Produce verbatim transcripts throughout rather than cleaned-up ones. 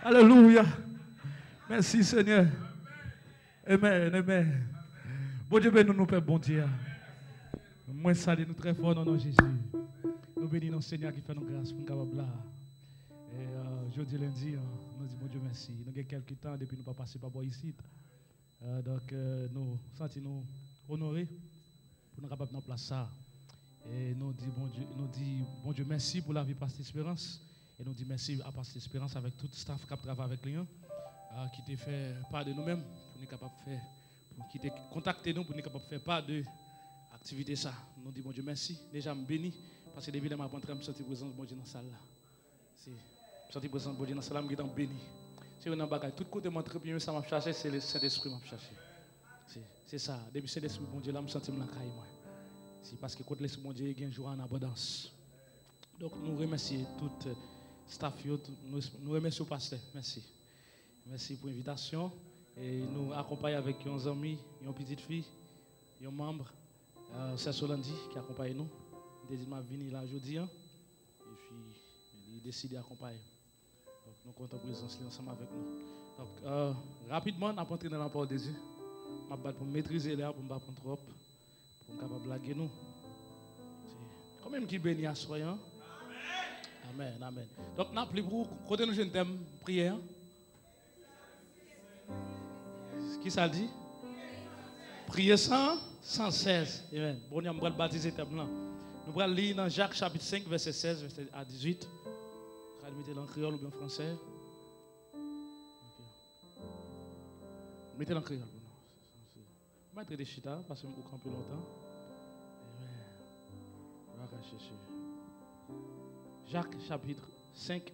Alelouya. Mèsi, Senyè. Amen, amen. Bondye beni nou, pèp Bondye a. Mwen salye nou trè fò nan non Jezi. Nou beni non Senyè a ki fè nou gras pou n kapab la. E, euh, jodi lendi an, nou di Bondye mèsi. Nou gen kèlke tan depi nou pa pase pa bò isit. Euh, donk, euh, nou santi nou onore pou nou kapab nan plas sa. E nou di Bondye, nou di Bondye mèsi pou lavi Pastè Espérance. E nou di mèsi a Pastè Espérance avèk tout staff k ap travay avèk li an, euh, ki te fè pa de nou menm pou nou kapab fè, pou, ki te kontakte nou pou nou kapab fè pa de aktivite sa. Nou di Bondye mèsi. Deja m beni, paske depi lè m ap antre, m santi prezans Bondye nan sal la. Se, m santi prezans Bondye nan sal la, m gentan beni. Se youn nan bagay, tout kote m antre, premye sa m ap chache, se le Sentespri m ap chache. Se, se sa, depi Sentespri Bondye la, m santi m lakay mwen. Se paske kot Lespri Bondye ye, gen jwa an abondans. Donk, nou remèsye tout, eh, staff yo, tout, nou, nou remèsye w, pastè. Mèsi. Mèsi pou envitasyon. E nou akonpaye avèk yon zanmi, yon pitit fi, yon manm, eh, sè Solandi ki akonpaye nou. Li te di m ap vini la jodi a. Epi, li deside akonpaye m. Donk, nou kontan prezans li ansanm avèk nou. Donk, eh, rapidman, n ap antre nan lapawòl de Dye. M ap bat pou m metrize lè a, pou m pa pran twòp, pou m kapab lage nou. Se, konbyen moun ki beni aswè a? Amèn, amèn. Donk, n ap li pou kote nou jwenn tèm priyè a? Ki sa l di? Priye san, san sèz. Amèn. Bon, m pral batize tèm lan. Nou pral li nan Jak chapit senk, vèsè sèz, vèsè a dizuit. Pral mete l an kreyòl oubyen fransè. Ok. Mete l an kreyòl pou nou. Mèt rete chita, paske m ou kanpe lontan. Amèn. Nou va ka chèche. Jak chapit senk,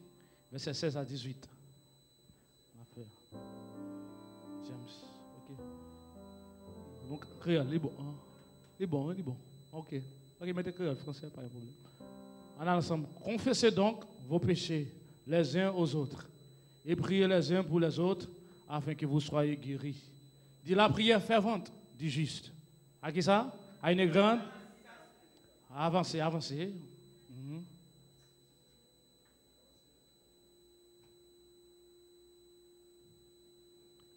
vèsè sèz a dizuit. N ap fè James. Ok. Bon, kreyòl, li bon, an. Li bon, wi, li bon. Ok. Ok, mete kreyòl, fransè, pa gen pwoblèm. Ann al ansanm. Confessez donc vos péchés les uns aux autres et priez les uns pour les autres afin que vous soyez guéris. Di, la prière fervente du juste. A ki sa? A une grande. Avanse, avanse. Mhm.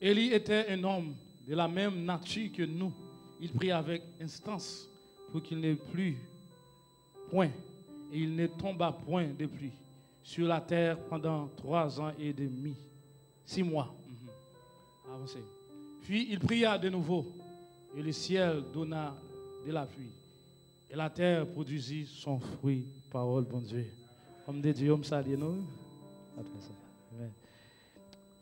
Élie était un homme de la même nature que nous. Il prit avec instance pour qu'il ne plût point, et il ne tomba point de pluie sur la terre pendant trois ans et demi. Six mois. Mhm. Avanse. Puis il pria de nouveau, et le ciel donna de la pluie, et la terre produisit son fruit. Pawòl Bondye. Kòm de Dye, m salye nou. Amen.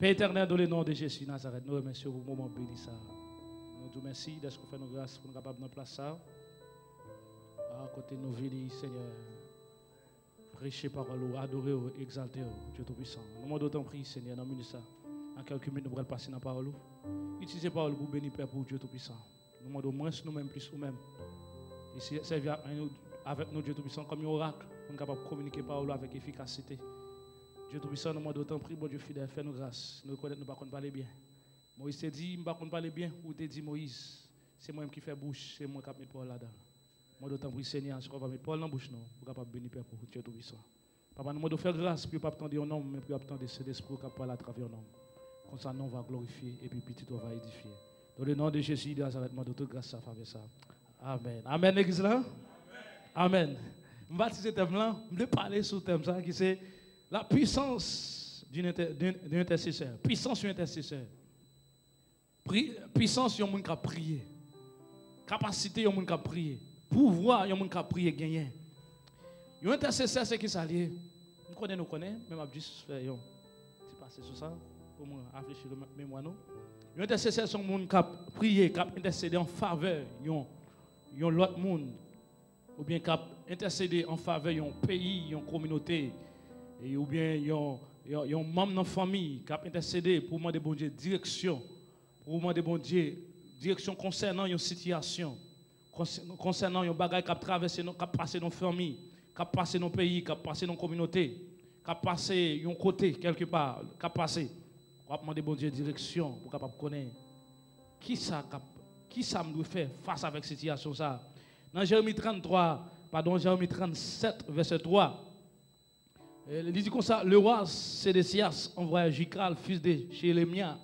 Pè etènèl, dans le nom de Jésus Nazareth, nou remèsye w pou moman beni sa. Nou di w mèsi dèske w fè nou gras pou nou kapab nan plas sa. A, kote nou vini, Senyè, preche pawòl ou, adore w, egzalte w, Dye Toupisan. Nou mande w tanpri, Senyè, nan minit sa, nan kèlke minit nou pral pase nan pawòl ou. Itilize pawòl ou pou beni pèp ou, Dye Toupisan. Nou mande w mwens nou menm, plis ou menm. E se, sèvi avèk nou, avèk nou, Dye Toupisan, kòm yon orak, pou n kapab kominike pawòl ou avèk efikasite. Dye Toupisan, nou mande w tanpri, Bondye fidèl, fè nou gras. Nou rekonèt nou pa konn pale byen. Moyiz te di, "M pa konn pale byen," ou te di, "Moyiz, se mwen menm ki fè bouch, se mwen k ap met pawòl ladan l." Mande w tanpri, Senyè, si w kapab met pawòl nan bouch nou, pou w kapab beni pèp ou, Dye Toupisan. Papa, nou mande w fè gras pou yo p ap tande yon nonm, men pou y ap tande Sentespri w k ap pale atravè yon nonm. Konsa, non w va glorifye, epi pitit ou va edifye. Dans le nom de Jésus de Nazareth, mande w tout gras sa, favè sa. Amèn. Amèn, legliz la? Amèn. M batize tèm lan, m vle pale sou tèm sa ki se la puissance d'un inter-, d'un, d'un intercesseur. Pwisans yon entèsesè. Pri-, pwisans yon moun k ap priye. Kapasite yon moun k ap priye. Pouvwa yon moun k ap priye genyen. Yon entèsesè se ki sa l ye? M konnen nou konnen, men m ap jis fè yon ti pase sou sa pou mwen rafrechi memwa nou. Yon entèsesè se yon moun k ap priye, k ap entèsede an favè yon, yon lòt moun, oubyen k ap entèsede an favè yon peyi, yon kominote, e, oubyen yon, yon, yon manm nan fanmi k ap entèsede pou mande Bondye direksyon, pou mande Bondye direksyon konsènan yon sitiyasyon, kons-, konsènan yon bagay k ap travèse nan, k ap pase nan fanmi, k ap pase nan peyi, k ap pase nan kominote, k ap pase yon kote, kèlkepa, k ap pase. W ap mande Bondye direksyon pou w kapab konnen kisa k ap, kisa m dwe fè fas avèk sitiyasyon sa a. Nan Jeremi tranntwa, padon, Jeremi trannsèt, vèsè twa, e, li di konsa, Le roi Sédécias envoya Jucal, fils de Shelemia,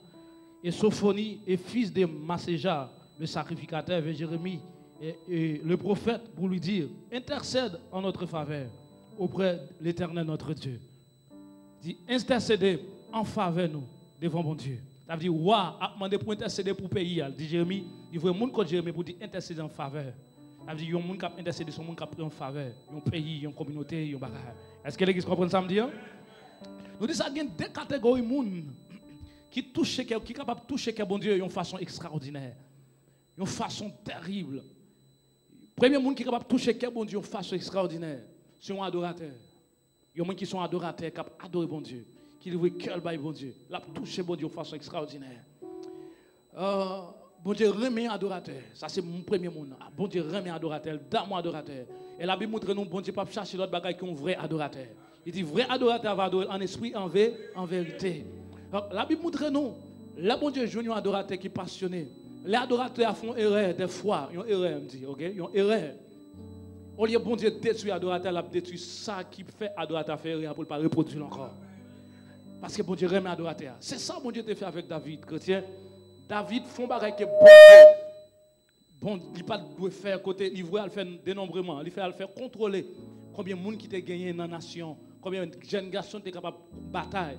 et Sophoni, et fils de Maseja, le sacrificateur, vers Jérémie, et, et le prophète, pour lui dire, Intercède en notre faveur auprès de l'Éternel notre Dieu. Di, entèsede an favè nou devan Bondye. Sa vle di, wa ap mande pou entèsede pou peyi a. Li di Jeremi, li voye moun kot Jeremi pou di entèsede an favè. Sa vle di, yon moun k ap entèsede, se yon moun k ap priye an favè yon peyi, yon kominote, yon bagay. Èske legliz konprann sa m di an? Nou di sa, gen de kategori moun ki touche kè, ki kapab touche kè Bondye yon fason ekstraòdinè, yon fason tèrib. Premye moun ki kapab touche kè Bondye yon fason ekstraòdinè, se yon adoratè. Yon moun ki se yon adoratè, k ap adore Bondye, ki livre kè l bay Bondye, l ap touche Bondye yon fason ekstraòdinè. Euh, Bondye renmen adoratè. Sa se moun premye moun. Ah, Bondye renmen adoratè. L damou adoratè. E Labib montre nou Bondye p ap chache lòt bagay ke yon vrè adoratè. Li di vrè adoratè a va adore l an espri, an ve, an verite. Donk, Labib montre nou, lè Bondye jwenn yon adoratè ki pasyone, lè adoratè a fè yon erè, dèfwa, yon erè, m di, oke, yon erè. Olye Bondye detwi adoratè a, l ap detwi sa ki fè adoratè a fè erè a pou l pa repwodui l ankò. Paske Bondye renmen adoratè a. Se sa Bondye te fè avèk David, kretyen. David fè yon bagay ke Bondye, bon, li pa t dwe fè kote li voye al fè denonbreman, li fè al fè kontwole konbyen moun ki te genyen nan nasyon, konbyen jèn gason te kapab batay.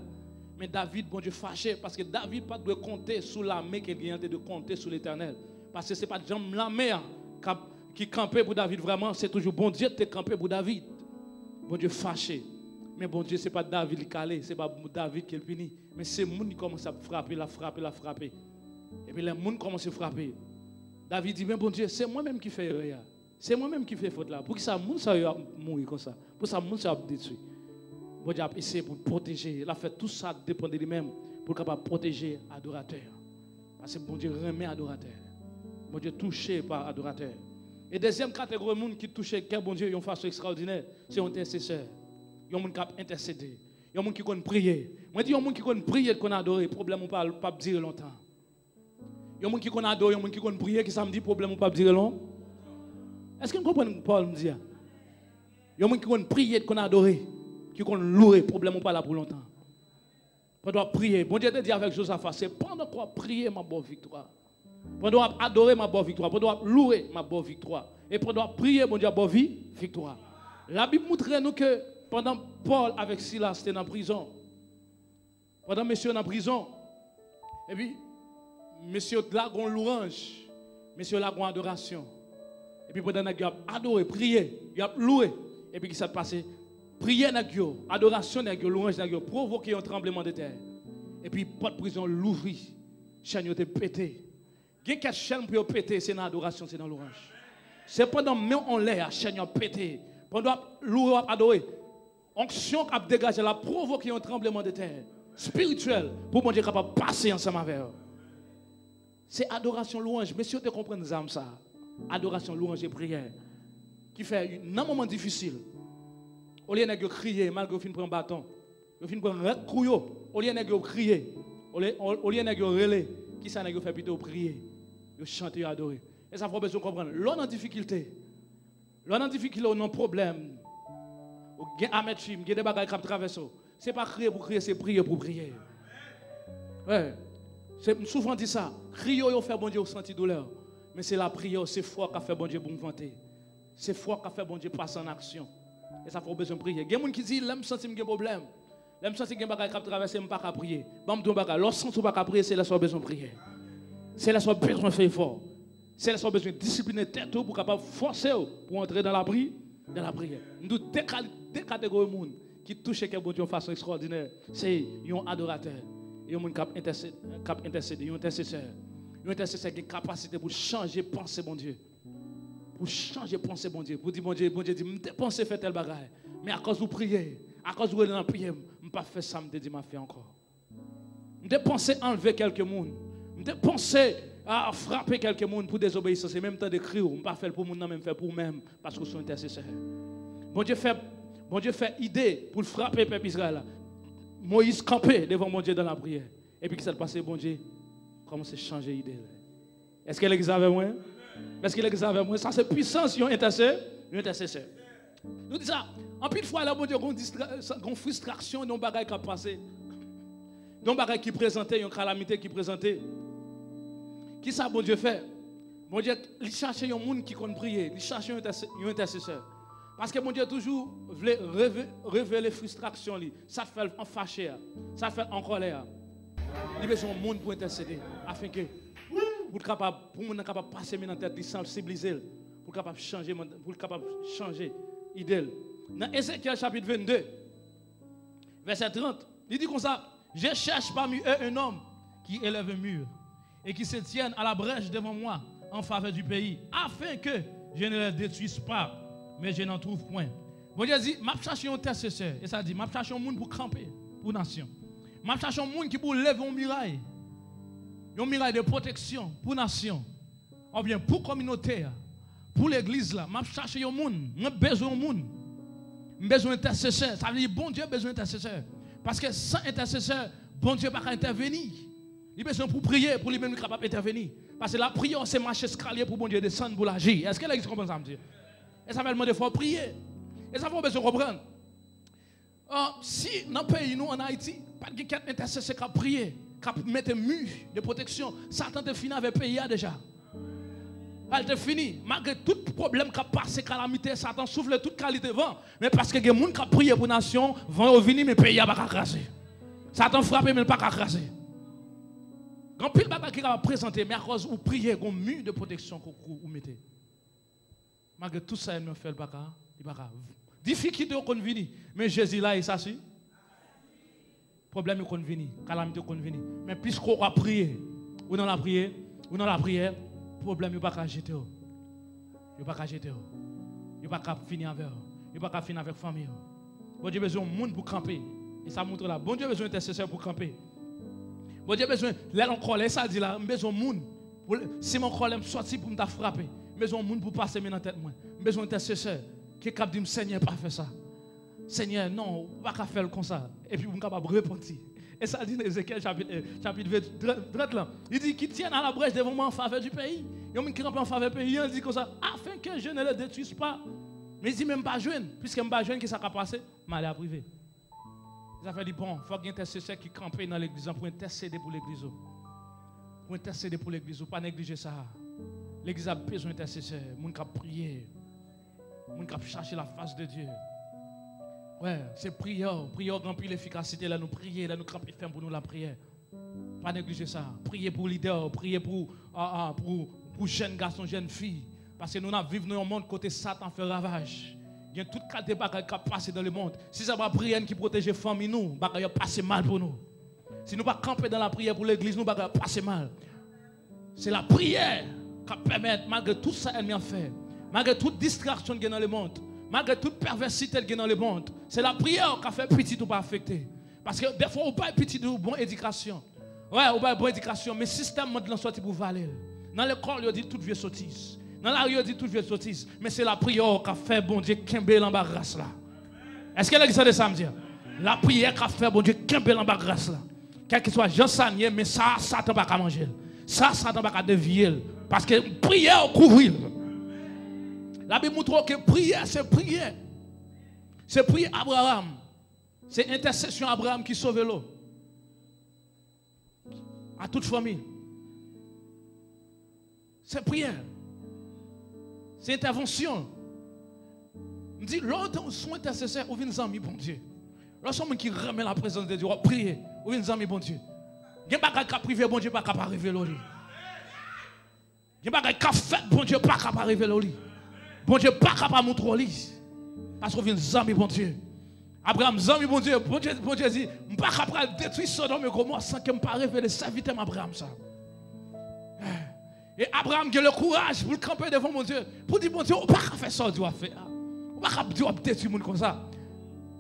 Men David, Bondye fache, paske David pa t dwe konte sou lame ke l genyen, l te dwe konte sou Letènèl. Paske se pa t janm lame a k ap, ki kanpe pou David vrèman, se toujou Bondye ki te kanpe pou David. Bondye fache. Men Bondye, se pa David li kale, se pa David ke l pini, men se moun ki kòmanse ap frape, l ap frape, l ap frape. Epi lè moun kòmanse frape, David di, men Bondye, se mwen menm ki fè erè a. Se mwen menm ki fè fòt la. Poukisa moun sa yo ap mouri konsa? Poukisa moun sa yo ap detwi? Bondye ap eseye pou l pwoteje. L ap fè tout sa depann de li menm pou l kapab pwoteje adoratè a. Paske Bondye renmen adoratè. Bondye touche pa adoratè. E dezyèm kategori moun ki touche kè Bondye yon fason ekstraòdinè, se yon entèsesè. Yon moun k ap entèsede. Yon moun ki konn priye. Mwen di yon moun ki konn priye, ki konn adore, pwoblèm ou pa, p ap dire lontan. Yon moun ki konn adore, yon moun ki konn priye, ki sa m di, pwoblèm ou p ap dire lon. Èske n konprann pawòl m di a? Yon moun ki konn priye, ki konn adore, ki konn loure, pwoblèm ou pa la pou lontan. Pandan w ap priye, Bondye te di avèk Jozafa, se pandan w ap priye, m ap ba w viktwa. Pandan w ap adore, m ap ba w viktwa. Pandan w ap loure, m ap ba w viktwa. E pandan w ap priye, Bondye ap ba w vi-, viktwa. Labib montre nou ke pandan Pòl avèk Silas te nan prizon, pandan mesye yo nan prizon, epi mesye yo lage yon lwanj, mesye yo lage yon adorasyon. Epi pandan nèg yo ap adore, priye, yo ap loure, epi ki sa k pase? Priyè nèg yo, adorasyon nèg yo, lwanj nèg yo pwovoke yon tranblemanntè. Epi pòt prizon louvri, chèn yo te pete. Gen kèk chèn pou yo pete, se nan adorasyon, se nan lwanj. Se pandan men w anlè a, chèn yo ap pete. Pandan w ap loure, w ap adore, onksyon k ap degaje la pwovoke yon tranblemanntè espirityèl pou Bondye kapab pase ansanm avè w. Se adorasyon, lwanj. Mesye yo te konprann zam sa. Adorasyon, lwanj e priyè. Ki fè, nan moman difisil, olye nèg yo kriye, malgre yo fin pran baton, yo fin pran rèk kou yo, olye nèg yo kriye, olye, olye nèg yo rele, kisa nèg yo fè pito? Yo priye, yo chante, yo adore. E sa fè w bezwen konprann. Lè w nan difikilte, lè w nan difikilte, w nan pwoblèm, ou gen amètim, gen de bagay k ap travèse w, se pa kriye pou kriye, se priye pou priye. Wi. Se, m souvan di sa, kriye w yo fè Bondye w santi doulè w, men se lapriyè w, se fwa w k ap fè Bondye bouvante. Se fwa w k ap fè Bondye pase an aksyon. E sa fè w bezwen priye. Gen moun ki di, lè m santi m gen pwoblèm, lè m santi gen bagay k ap travèse m, m pa ka priye. Ban m di w yon bagay, lè w santi w pa ka priye, se lè sa w bezwen priye. Se lè sa w bezwen fè efò. Se lè sa w bezwen disipline tèt ou pou w kapab fòse w pou w antre nan lapri, nan lapriyè. M di w de kal-, de kategori moun ki touche kè Bondye yon fason ekstraòdinè, se yon adoratè, yon moun k ap entèse-, k ap entèsede, yon entèsesè. Yon entèsesè gen kapasite pou chanje panse Bondye. Pou chanje panse Bondye. Pou di Bondye, Bondye di, m te panse fè tèl bagay. Men akòz ou priye, akòz ou rele nan priye m, m pa fè sa m te di m ap fè ankò. M te panse anlve kèlke moun. M te panse a frape kèlke moun pou dezobeyisans. E menm tande kri w, m pa fè l pou moun nan, men m fè pou w menm, paske w se yon entèsesè. Bondye fè, Bondye fè ide pou l frape pèp Izrayèl la. Moyiz kanpe devan Bondye nan lapriyè. Epi kisa k pase? Bondye kòmanse chanje ide l. Èske legliz avè mwen? Èske legliz avè mwen? Sa se pwisans yon entèse-, yon entèsesè. Nou di sa, anpil fwa lè Bondye gon distra-, gon fristraksyon, yon bagay k ap pase, yon bagay ki prezante, yon kalamite ki prezante, kisa Bondye fè? Bondye, li chache yon moun ki konn priye, li chache yon entèse-, yon entèsesè. Paske Bondye toujou vle reve-, revele fristraksyon li, sa k fè l an fache a, sa k fè l an kòlè a. Li bezwen yon moun pou entèsede, afenke pou l kapab, pou moun nan kapab pase men nan tèt li, sansibilize l, pou l kapab chanje, pou l kapab chanje ide l. Nan Ezekyèl chapit vennde, vèsè trant, li di konsa, Je cherche parmi eux un homme qui élève un mur et qui se tienne à la brèche devant moi en faveur du pays, afin que je ne les détruise pas, mais je n'en trouve point. Bondye di, m ap chache yon entèsesè, e sa di, m ap chache yon moun pou kanpe pou nasyon. M ap chache yon moun ki pou leve yon miray. yon miray de pwoteksyon pou nasyon, oubyen pou kominote a, pou legliz la. M ap chache yon moun. Mwen bezwen yon moun. M bezwen entèsesè. Sa vle di Bondye bezwen entèsesè. Paske san entèsesè, Bondye pa ka entèveni. Li bezwen pou priye, pou li menm li kapab entèveni. Paske lapriyè se mach eskalye pou Bondye desann, pou l aji. Èske legliz konprann sa m di? E sa fè l mande fò w priye. E sa fò w bezwen konprann. Ah, si nan peyi nou, ann Ayiti, pa t gen kèk entèsesè k ap priye, k ap mete mi de pwoteksyon, Satan te fini avèk peyi a deja. Al te fini. Malgre tout pwoblèm k ap pase, kalamite, Satan soufle tout kalite van. Men paske gen moun k ap priye pou nasyon, van yo vini, men peyi a pa ka kraze. Satan frape, men l pa ka kraze. Gen anpil bagay ki kapab prezante, men akoz ou priye, gen yon mi de pwoteksyon ke ou, ou mete. Malgre tout sa ènmi an fè, li pa ka, li pa ka. Difikilte yo konn vini, men Jezi la, e sa si. Pwoblèm yo konn vini, kalamite yo konn vini. Men plis ke w ap priye, ou nan lapriyè, ou nan lapriyè, pwoblèm yo pa ka jete w. Yo pa ka jete w. Yo pa ka fini avè w. Yo pa ka fini avèk fanmi w. Bondye bezwen yon moun pou kanpe. E sa montre la, Bondye bezwen entèsesè pou kanpe. Bondye bezwen, lè l an kòlè, sa l di la, m bezwen yon moun. Pou l, si m an kòlè, m sòti pou m ta frape. M bezwen yon moun pou pase men nan tèt mwen. M bezwen entèsesè ki kab di m, Senyè, pa fè sa. Senyè, non, ou pa ka fè l konsa. Epi pou m kapab repanti. E sa l di nan Ezekyèl chapit, eh, chapit ven, trant, trant lan. Li di, qui tienne à la brèche devant moi en faveur du pays. Yon moun ki kanpe an favè peyi an, li di konsa, afin que je ne le détruise pas. Men li di, men m pa jwenn. Piske m pa jwenn, ki sa ka pase? Malè ap rive. Sa fè li bon, fòk gen entèsesè ki kanpe nan legliz lan pou entèsede pou legliz ou. Pou entèsede pou legliz ou, pa neglije sa. Legliz la bezwen entèsesè, moun k ap priye, moun k ap chache la fas de Dye. Wè, se priyè, priyè gen anpil efikasite lè nou priye, lè nou kanpe fèm pou nou lapriyè. Pa neglije sa. Priye pou lidè, priye pou, ah, ah, pou, pou jèn gason, jèn fi. Paske nou n ap viv nan yon mond kote Satan fè ravaj. Gen tout kalite bagay k ap pase dans le monde. Si se pa priyè n ki pwoteje fanmi nou, bagay yo ap pase mal pou nou. Si nou pa kanpe dans la prière pou legliz nou, bagay yo ap pase mal. Se lapriyè k ap pèmèt, malgre tout sa ènmi an fè, malgre tout distraksyon ki gen dans le monde, malgre tout pèvèsite ki gen dans le monde, se lapriyè k ap fè pitit ou pa afekte. Paske defwa ou bay pitit ou bon edikasyon. Wè, ou bay bon edikasyon, men sistèm mond lan sòti pou vale l. Nan lekòl, yo di tout vye sotiz. Nan lari, yo di tout vye sotiz. Men se lapriyè k ap fè Bondye kenbe l anba gras la. Èske legliz tande sa m di a? Lapriyè k ap fè Bondye kenbe l anba gras la. Kèlkeswa jan sa n ye, men sa, Satan pa ka manje l. Sa, Satan pa ka devye l. Paske priyè kouvri l. Labib montre w ke priyè, se priyè. Se priyè Abraram. Se entèsesyon Abraram ki sove lo. A tout fanmi. Se priyè. Se entèvansyon. M di, lè w te sou entèsesè, ou vin zanmi Bondye. Lè w se yon moun ki renmen laprezans de Dye, w ap priye, ou vin zanmi Bondye. Gen bagay k ap rive, Bondye pa ka pa revele w li. Gen bagay k ap fèt, Bondye pa ka pa revele w li. Bondye pa ka pa montre w li. Paske w vin zanmi Bondye. Abraram zanmi Bondye. Bondye, Bondye di, m pa ka pral detwi Sodòm e Gomò san ke m pa revele sèvitè m Abraram sa. E Abraram gen le kouraj pou l kanpe devan Bondye, pou di, Bondye, ou pa ka fè sa w di w ap fè a. Ou pa ka di w ap detwi moun konsa.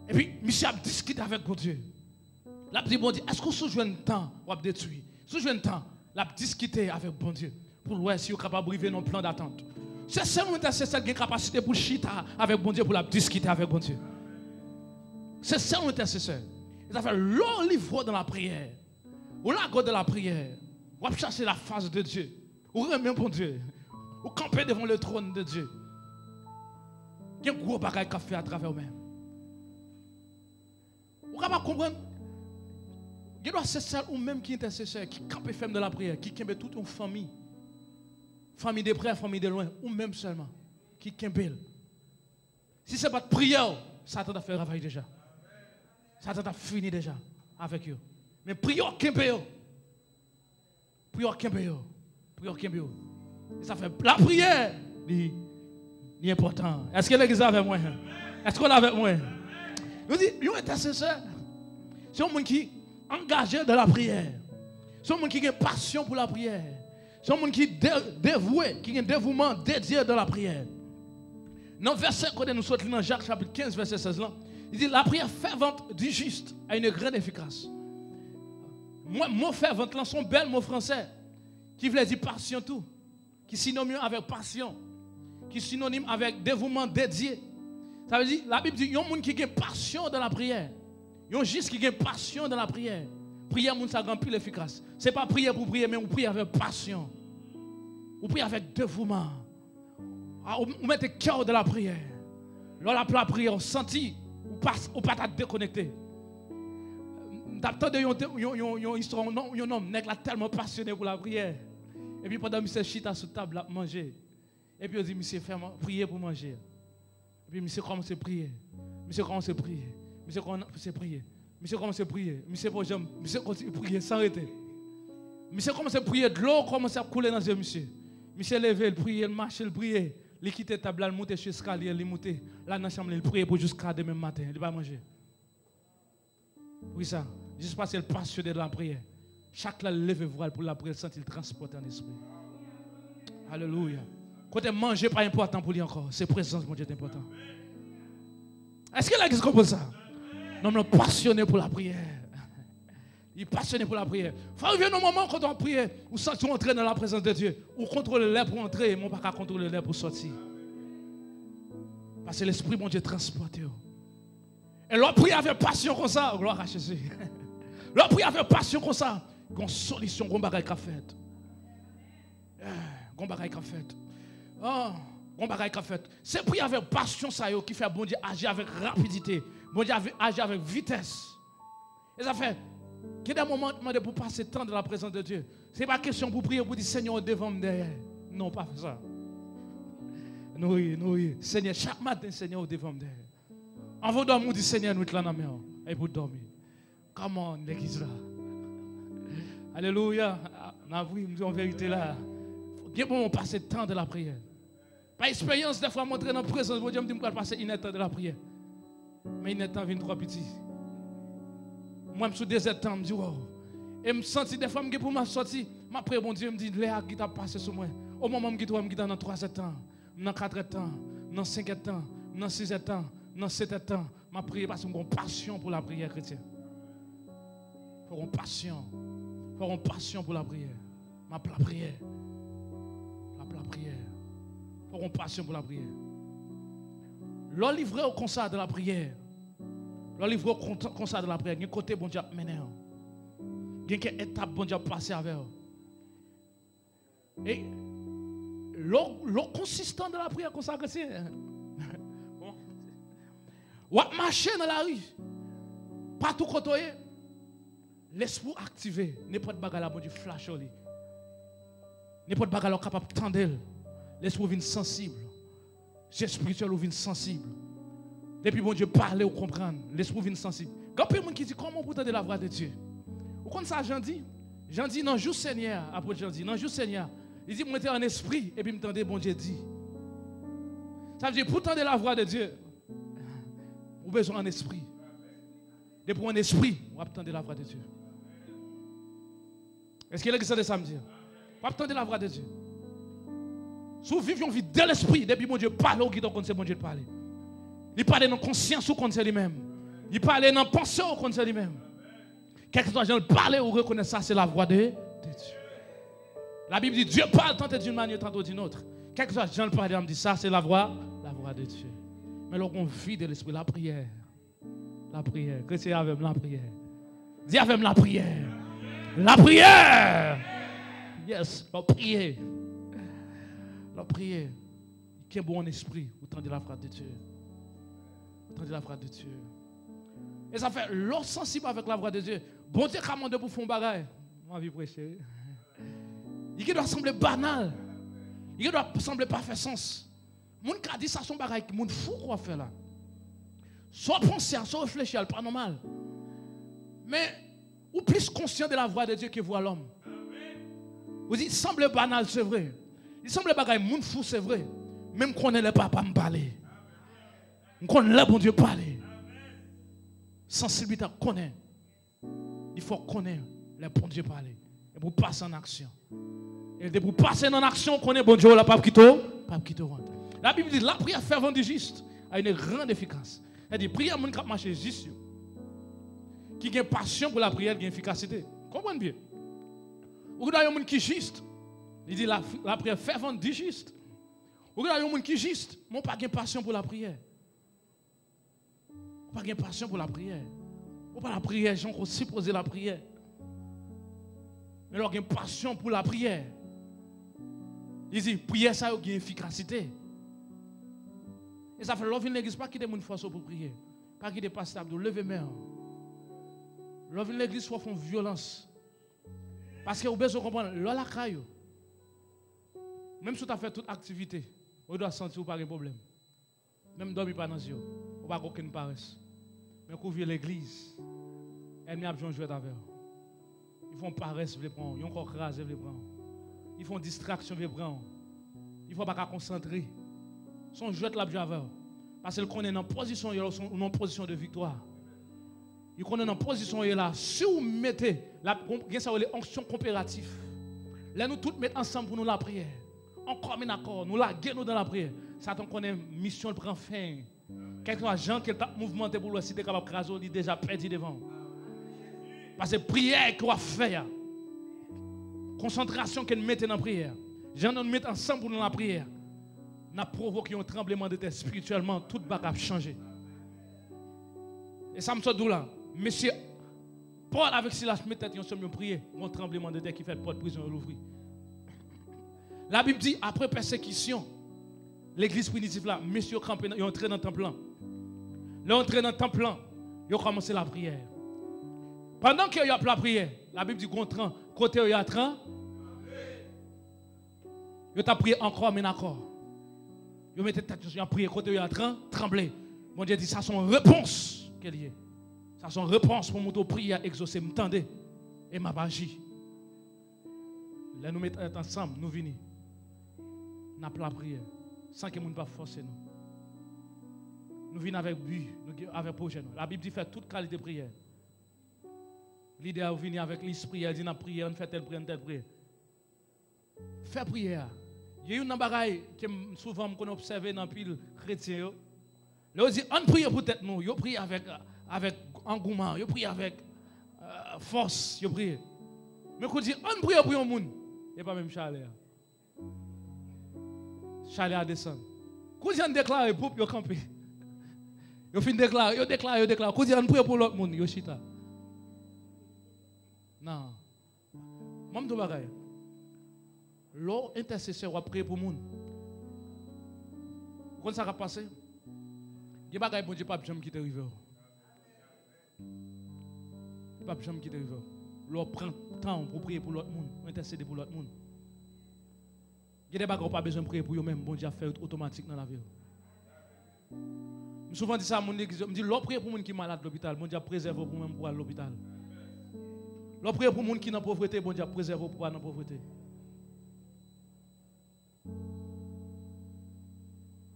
Epi, misye ap diskite avèk Bondye. L ap di Bondye, èske w sou jwenn tan w ap detwi? Sou jwenn tan, l ap diskite avèk Bondye pou l wè si yo kapab rive nan plan d'atant. Se sèl yon entèsesè ki gen kapasite pou l chita avèk Bondye, pou l ap diskite avèk Bondye. Se sèl yon entèsesè. E sa fè, lè w livre w dans la prière, ou lage w dans la prière, w ap chache la fas de Dye, ou renmen Bondye, ou kanpe devan le tròn de Dye, gen gwo bagay k ap fè atravè w menm. Ou kapab konprann? Gen dwa se sèl ou menm ki entèsesè, ki kanpe fèm dans la prière, ki kenbe tout yon fanmi. Fanmi de prè, fanmi de lwen, ou menm sèlman ki kenbe l. Si se pa t priyè w, Satan t ap fè ravaj deja. Satan t ap fini deja avèk yo. Men priyè w kenbe yo. Priyè w kenbe yo. Priyè w kenbe yo. E sa fè lapriyè, li, li enpòtan. Èske legliz la avèk mwen? Èske w la avèk mwen? Nou di, yon entèsesè, se yon moun ki angaje dans la prière. Se yon moun ki gen pasyon pou lapriyè. Se yon moun ki de-, devwe, ki gen devouman, dedye dans la prière. Nan vèsè kote nou sot li nan Jak chapit kenz, vèsè sèz lan, li di, la prière fervente du juste a une grande efficace. Mwen, mo fervente lan, se yon bèl mo fransè. ki vle di pasyon tou, ki sinonim avèk pasyon, ki sinonim avèk devouman dedye. Sa vle di, Labib di, yon moun ki gen pasyon dan lapriyè, yon jis ki gen pasyon dan lapriyè, priyè moun sa gen anpil efikas. Se pa priye pou priye, men ou priye avèk pasyon. Ou priye avèk devouman. Ah, ou, ou mete kè w dan lapriyè. Lè w ap lapriyè, ou santi, ou pa, ou pa ta dekonekte. M t ap tande yon, te- yon, yon, yon istwa, yon, nonm- yon nonm, nèg la tèlman pasyone pou lapriyè. Epi pandan misye chita sou tab la ap manje, epi yo di misye fè man- priye pou manje. Epi misye kòmanse priye. Misye kòmanse priye. Misye kòmanse priye. Misye kòmanse priye. Misye pa janm, misye kontinye priye san rete. Misye kòmanse priye, dlo kòmanse ap koule nan zye misye. Misye leve, l priye, l mache, l priye. Li kite tab la, l moute sou eskalye, li moute. L al nan chanm li, l priye pou jiska demen maten. Li pa manje. Poukisa? Jis paske l pasyone de lapriyè. Chak lè l leve vwa l pou lapriyè, l santi l transpòte an espri. Alelouya. Kote manje pa enpòtan pou li ankò, se prezans Bondye te enpòtan. Èske legliz konprann sa? Nonm lan pasyone pou lapriyè. Li pasyone pou lapriyè. Fò rive nan moman kote w ap priye, ou santi w antre nan laprezans de Dye. Ou kontwole lè pou antre, men w pa ka kontwole lè pou sòti. Paske Lespri Bondye transpòte w. E lè w priye avèk pasyon konsa, glwa a Jezi. Lè w priye avèk pasyon konsa, gon solisyon, gon bagay k ap fèt. Eh, gon bagay k ap fèt. Ah, gon bagay k ap fèt. Se priye avèk pasyon sa yo ki fè Bondye aji avèk rapidite. Bondye ave- aji avèk vitès. E sa fè, gen de moman w mande pou pase tan de la prezans de Dye. Se pa kesyon pou priye, pou di, Senyè, w devan m dèyè. Non, pa fè sa. Nou ri, nou ri. Senyè, chak maten, Senyè, w devan m dèyè. Anvan w dòmi, w di, Senyè, nwit lan nan men w. Epi w dòmi. Come on, legliz la. Alelouya. N ap ri, m di yon verite la. Gen moman w pase tan de lapriyè. Pa eksperyans, dèfwa m antre nan prezans Bondye, m di m pral pase inèdtan de lapriyè. Men inèdtan vin twò piti. M wè m sou dezèdtan, m di, wow. E m santi dèfwa m gen pou m ap sòti, m ap priye Bondye, m di, lè a gentan ap pase sou mwen. O moman m gentan wè m gentan nan twazèdtan, m nan katrèdtan, m nan senkèdtan, m nan sizèdtan, m nan setèdtan, m ap priye paske m gon pasyon pou lapriyè kretyen. Fò gon pasyon. Fò gon pasyon pou lapriyè. M ap lapriyè. M ap lapriyè. Fò gon pasyon pou lapriyè. Lè w livre w konsa de lapriyè, lè w livre w konsa de lapriyè, gen kote Bondye ap mennen w. Gen kèk etap Bondye ap pase avè w. E lè w, lè w konsistan nan lapriyè konsa, kretyen, w ap mache nan lari, patou kote w ye, lespri w aktive, nenpòt bagay la, Bondye flache w li. Nenpòt bagay la, w kapab tande l. Lespri w vin sansib. Je espirityèl ou vin sansib. Depi Bondye pale, ou konprann. Lespri w vin sansib. Gen anpil moun ki di, kòman pou tande lavwa de Dye? Ou konn sa Jan di? Jan di, nan jou Senyè a, apot Jan di, nan jou Senyè a, li di, mwen te an espri, epi m tande Bondye di. Sa vle di, pou tande lavwa de Dye, ou bezwen an espri. Depi w an espri, w ap tande lavwa de Dye. Èske legliz tande sa m di a? W ap tande lavwa de Dye. Si w viv yon vi de lespri, depi Bondye pale, w gentan konn se Bondye k pale. Li pale nan konsyans ou, konn se li menm. Li pale nan panse w, konn se li menm. Kèlkeswa jan l pale, ou rekonèt sa se lavwa de, de Dye. Labib di, Dieu parle tantôt d'une manière, tantôt d'une autre. Kèlkeswa jan l pale, m di sa se lavwa, lavwa de Dye. Men lè w gen yon vi de lespri, lapriyè, lapriyè. Kretyen avè m, lapriyè. Di avè m, lapriyè. Lapriyè! Yes, lè w priye. Lè w priye. Kenbe w an espri, ou tande lavwa de Dye. Ou tande lavwa de Dye. E sa fè, lè w sansib avèk lavwa de Dye, Bondye ka mande pou fè yon bagay. M anvi preche, wi. Li gen dwa sanble banal. Li gen dwa sanble pa fè sans. Moun ka di sa se yon bagay moun fou k w ap fè la. Sa w panse a, sa w reflechi a, l pa nòmal. Men, ou plis konsyan de la vwa de Dye ke vwa lòm. Ou di, sanble banal, se vre. Li sanble bagay moun fou, se vre. Men m konnen lè papa m pale. M konn lè Bondye pale. Sansiblite ap konnen. Li fè w konnen lè Bondye pale. Epi w pase an aksyon. E depi w pase nan aksyon, w konnen Bondye w la p ap kite w, p ap kite w antre. Labib di, la prière fervente du juste a une grande efficace. Sètadi, priyè moun k ap mache jis yo, ki gen pasyon pou lapriyè, gen efikasite. Konprann byen. Ou gen dwa yon moun ki jis, Li di la, lapriyè fèvant di jis. Ou gen yon moun ki jis, men w pa gen pasyon pou lapriyè. Ou pa gen pasyon pou lapriyè. Ou pa lapriyè jan w sipoze lapriyè. Men lè w gen pasyon pou lapriyè, li di priyè sa yo gen efikasite. E sa fè lè w vin legliz, pa kite moun fòse w pou priye. Pa kite pastè ap di w leve men w. Lè w vin legliz, fò w fè yon vyolans. Paske ou bezwen konprann, lè w lakay ou, menm si w ta fè tout aktivite, ou dwe santi w pa gen pwoblèm. Menm dòmi pa nan zye w, ou pa gen okenn parès. Men kou w vye legliz, ènmi ap jwe yon jwèt avè w. Li fè yon parès vle pran w, yon kò kraze vle pran w. Li fè yon distraksyon vle pran w. Li fè w pa ka konsantre. Se yon jwèt l ap jwe avè w. Paske l konnen nan pozisyon w ye la, ou se yon, ou nan pozisyon de viktwa. Li konnen nan pozisyon w ye la, si w mete, l ap gen sa yo rele onksyon koperatif. Lè nou tout met ansanm pou nou lapriyè, an kòm en akò, nou lage nou dan lapriyè, Satan konnen misyon l pran fen. Kèlkeswa jan ke l t ap mouvmante pou l wè si l te kapab kraze w, li deja pèdi devan w. Paske priyè ke w ap fè a, konsantrasyon ke n mete nan priyè a, jan nou met ansanm pou nou lapriyè a, n ap pwovoke yon tranblemanntè espirityèlman, tout bagay ap chanje. E sa m sot di w la, mesye Pòl avèk Silas met tèt yo ansanm, yo priye, yon tranblemanntè ki fèt, pòt prizon yo louvri. Labib di, apre pèsekisyon, legliz primitif la, mesye yo kanpe, yo antre nan tanp lan. Lè yo antre nan tanp lan, yo kòmanse lapriyè. Pandan ke y ap lapriyè, Labib di, gon tran, kote yo y a tran, yo t ap priye ankò, men akò. Yo mete tèt yo, y ap priye, kote yo y a tran, tranble. Bondye di, sa se yon repons ke l ye. Sa se yon repons pou montre w priyè a egzose, m tande, e m ap aji. Lè nou met tèt ansanm, nou vini. N ap lapriyè, san ke moun pa fòse nou. Nou vini avèk bi, nou gen, avèk pwojè nou. Labib di fè tout kalite priyè. Lidè a vini avèk lis priyè, di n ap priye, ann fè tèl priyè, ann tèl priyè. Fè priyè a. Gen youn nan bagay ke m, souvan m konn obsève nan pil kretyen yo. Lè yo di, ann priye pou tèt nou, yo priye avèk, avèk angouman, yo priye avèk, euh, fòs, yo priye. Men kou di, ann priye pou yon moun, e pa menm chalè a. Chalè a desann. Kou di, ann deklare, poup, yo kanpe. Yo fin deklare, yo deklare, yo deklare. Kou di, ann priye pou lòt moun, yo chita. Nan. Mwen, m di w bagay. Lè w entèsesè, w ap priye pou moun. Ou konn sa k ap pase? Gen bagay Bondye p ap janm kite rive w. Li p ap janm kite rive w. Lè w pran tan w pou w priye pou lòt moun, w entèsede pou lòt moun. Gen de bagay w pa bezwen priye pou yo menm, Bondye ap fè yo otomatik nan lavi w. M souvan di sa moun legliz yo, m di, lè w priye pou moun ki malad lopital, Bondye ap prezève w pou menm pou w al lopital. Lè w priye pou moun ki nan povrete, Bondye ap prezève w pou w pa nan povrete.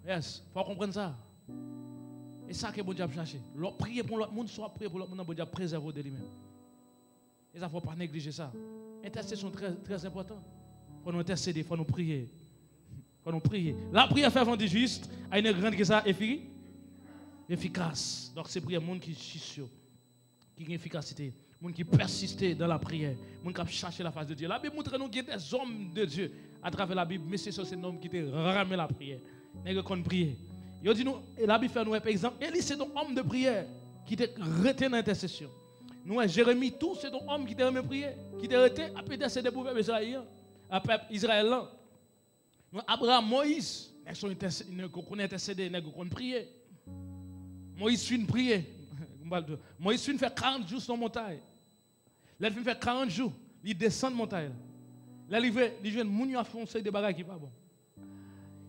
Yes, fò w konprann sa. E sa ke Bondye ap chache. Lè w priye pou lòt moun, sa w ap priye pou lòt moun nan, Bondye ap prezève w de li menm. E sa, fò w pa neglije sa. Entèsesyon trè, trè enpòtan. Fò nou entèsede, fò nou priye. Fò nou priye. La prière fervente du juste a une grande, ki sa, efi-, efikas. Donk, se priyè moun ki jis yo, ki gen efikasite. Moun ki pèsiste dans la prière. Moun k ap chache la face de Dieu. Labib montre nou gen des hommes de Dieu. Atravè Labib, mesye sa yo se nonm ki te renmen lapriyè. Nèg yo konn priye. Yo di nou, e Labib fè nou wè, pa egzanp, Eli se yon homme de prière ki te rete nan entèsesyon. Nou wè Jeremi tou, se yon homme ki te renmen priye, ki te rete ap entèsede pou pèp Izrayen an, a pèp Izrayèl lan. Nou wè Abraham, Moyiz, nèg sa yo entèse-, nèg yo konn entèsede, nèg yo konn priye. Moyiz fin priye. Moyiz fin fè karant jou sou yon montay. Lè l fin fè karant jou, li desann montay la. Lè l rive, li jwenn moun yo ap fè yon seri de bagay ki pa bon.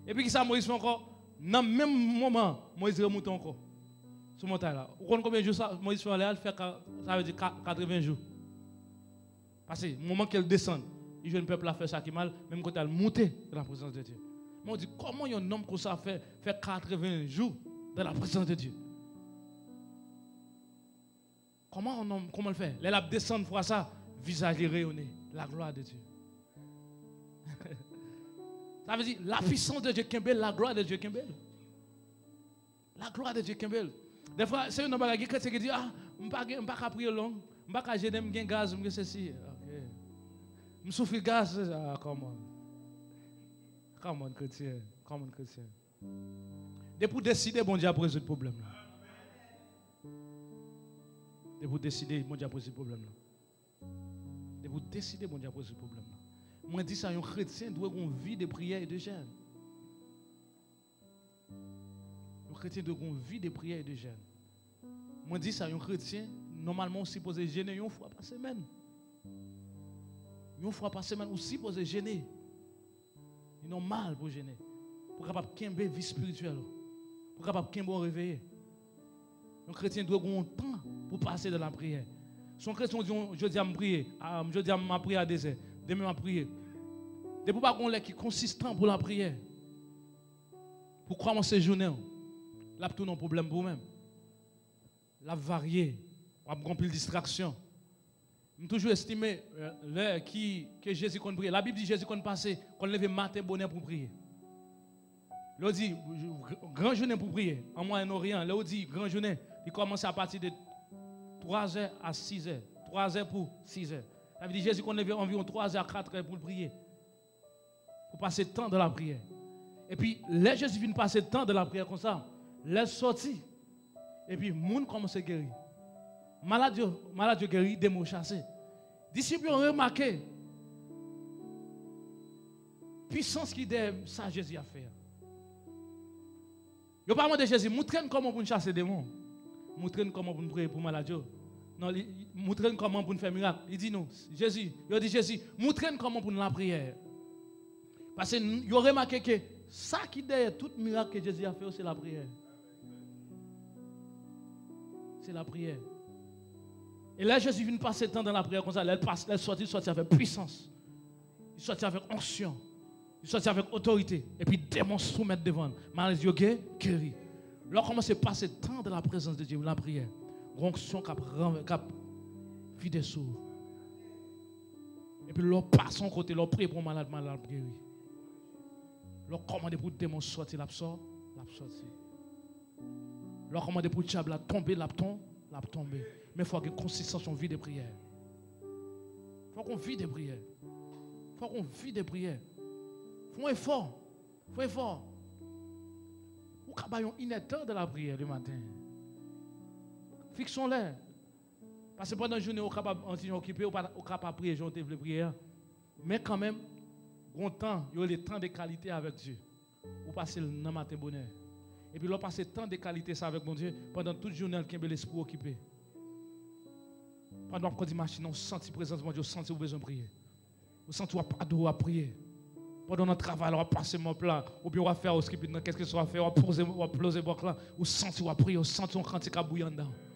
Epi kisa Moyiz fè ankò? Nan menm moman, Moyiz remoute ankò sou montay la. Ou konn konbyen jou sa Moyiz fè anlè a? L fè ka-, sa vle di ka-, katreven jou. Paske moman ke l desann, li jwenn pèp la fè sa ki mal, menm kote a l moute dans la présence de Dieu. Men w di, kòman yon nonm konsa fè, fè katreven jou dans la présence de Dieu? Kòman yon nonm, kòman l fè? Lè l ap desann fwa sa, vizaj li reyone. La gloire de Dieu. Sa vle di, la puissance de Dieu kenbe l, la gloire de Dieu kenbe l. La gloire de Dieu kenbe l. Dèfwa, se youn nan bagay, gen kretyen ki di, ah, m pa gen, m pa ka priye long, m pa ka jene, m gen gaz, m gen sesi. Ok. M soufri gaz, se sa, ah, kòman? Come on, kretyen. Come on, kretyen. Depi w deside, Bondye ap rezoud pwoblèm lan. Depi w deside, Bondye ap rezoud pwoblèm lan. Depi w deside, Bondye ap rezoud pwoblèm lan. Mwen di sa, yon kretyen dwe gen yon vi de priyè e de jèn. Yon kretyen dwe gen yon vi de priyè e de jèn. Mwen di sa, yon kretyen, nòmalman, ou sipoze jene yon fwa pa semèn. Yon fwa pa semèn, ou sipoze jene. Li nòmal pou w jene. Pou w kapab kenbe vi espirityèl ou. Pou w kapab kenbe w reveye. Yon kretyen dwe gen yon tan pou pase nan lapriyè. Si yon kretyen ou di, yon, jodi a m priye, a, jodi a m ap priye a dezè, demen m ap priye. Depi w pa gen yon lè ki konsistan pou lapriyè, pou kòmanse jounen w, l ap tounen yon pwoblèm pou ou menm. L ap varye. W ap gen anpil distraksyon. M toujou estime, euh, lè ki, ke Jezi konn priye. Labib di Jezi konn pase, konn leve maten bonè pou priye. Lè w di gran jounen pou priye, an Mwayen Oryan, lè w di gran jounen, li kòmanse apati de twa zè a sis zè. Twa zè pou sis zè. Sa vle di Jezi konn leve anviwon twa zè a kat zè pou l priye. Pou pase tan dan lapriyè. Epi, lè Jezi fin pase tan dan lapriyè konsa, lè l sòti, epi moun kòmanse geri. Malad yo, malad yo geri, demon yo chase. Disip yo remake pisans ki dèyè sa Jezi ap fè a. Yo pa mande Jezi, "Moutre n kòman pou n chase demon. Moutre n kòman pou n preye pou malad yo." Non, li, li, "Moutre n kòman pou n fè mirak." Li di nou, Jezi, yo di Jezi, "Moutre n kòman pou n lapriyè." Paske n-, yo remake ke sa ki dèyè tout mirak ke Jezi ap fè yo, se lapriyè. Se lapriyè. E lè Jezi vin pase tan dan lapriyè konsa, lè l pas-, lè l sòti, l sòti avèk pwisans. Li sòti avèk onksyon. Li sòti avèk otorite. Epi demon soumèt devan l. Maladi yo ge-, geri. Lè w kòmanse pase tan dan la prezans de Dye, lapriyè, gon onksyon k ap ranv-, k ap vide sou ou. Epi lè w pase yon kote, lè w priye pou yon malad, malad la ap geri. Lè w kòmande pou demon sòti, l ap sò-, l ap sòti. Lè w kòmande pou dyab la tonbe, l ap ton-, l ap tonbe. Men fò gen konsistans, yon vi de priyè. Fò gen yon vi de priyè. Fò gen yon vi de priyè. Fè yon efò. Fè yon efò. Ou ka bay yon inèdtan de lapriyè le maten. Fikse yon lè. Paske pandan jounen, ou kapab anti jan okipe, ou pa, ou ka pa priye jan ou te vle priye a. Men kanmenm, gon tan, yo rele tan de kalite avèk Dye. Ou pase l nan maten bonè. Epi lè w pase tan de kalite sa avèk Bondye, pandan tout jounen an, l kenbe lespri w okipe. Pandan w ap kondui machin nan, ou santi prezans Bondye, ou santi ou bezwen priye. Ou santi w ap adore, w ap priye. Pandan w nan travay la, w ap pase mòp la, oubyen w ap fè housekeeping nan, kèlkeswa w ap fè, w ap poze, w ap ploze bòk la, ou santi w ap priye, ou santi yon kantik ap bouyi anndan w.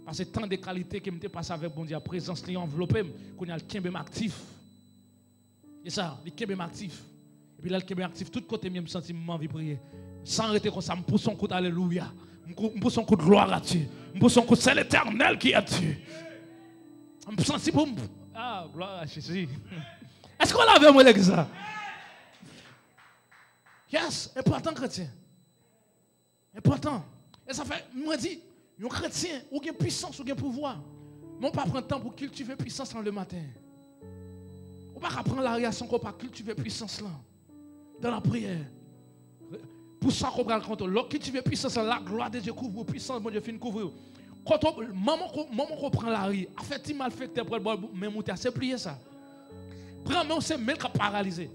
Paske tan de kalite ke m te pase avèk Bondye a, prezans li anvlope m, kounye a l kenbe m aktif. E sa, li kenbe m aktif. Epi lè l kenbe m aktif, tout kote m ye, m santi m anvi priye. San rete konsa, m pouse yon kout alelouya. M kou-, m pouse yon kout gloire à Dieu. M pouse yon kout c'est l'Éternel qui est Dieu. M santi pou m, ah, gloire à Jésus. Èske w la avè mwen legliz la? Yes, enpòtan kretyen. Enpòtan. E sa fè, mwen di, yon kretyen, ou gen pwisans, ou gen pouvwa. Men w pa pran tan pou kiltive pwisans lan le maten. Ou pa ka pran lari a san ke w pa kiltive pwisans lan. Dan lapriyè. Pou sa ke w pral konte, lè w kiltive pwisans lan, la gloire de Dieu kouvri w, pwisans Bondye fin kouvri w. Kote w, moman ke w, moman ke w pran lari, afè ti malfektè pral ba w men moute a, se pliye sa. Pran men w, se men l k ap paralize.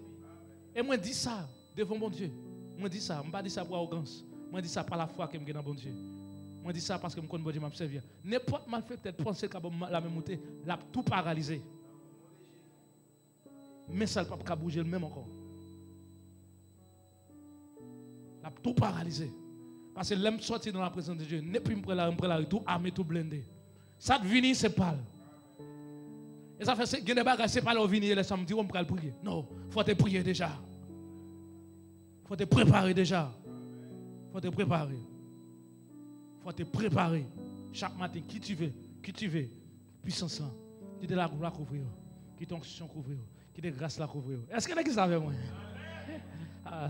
E mwen di sa, devan Bondye. Mwen di sa, m pa di sa pou awogans. Mwen di sa pa lafwa ke m gen nan Bondye. Mwen di sa paske m konn Bondye m ap sèvi a. Nenpòt malfektè t panse l ka ba m la men moute, l ap tou paralize. Men sa l p ap ka bouje l menm ankò. L ap tou paralize. Paske lè m sòti nan la prezans de Dye, nenpwen m pran lari, m pran lari tou ame, tou blende. Sa t vini, se pa l. E sa fè se, gen de bagay, se pa lè w vini, e lè sa m di w, m pral priye. Non, fò w te priye deja. Fò w te prepare deja. Fò w te prepare. Fò w te prepare. Chak maten, kiltive, kiltive pwisans lan. Kite laglwa kouvri w. Kite onksyon kouvri w. Kite gras la kouvri w. Èske legliz la avè mwen? Ah.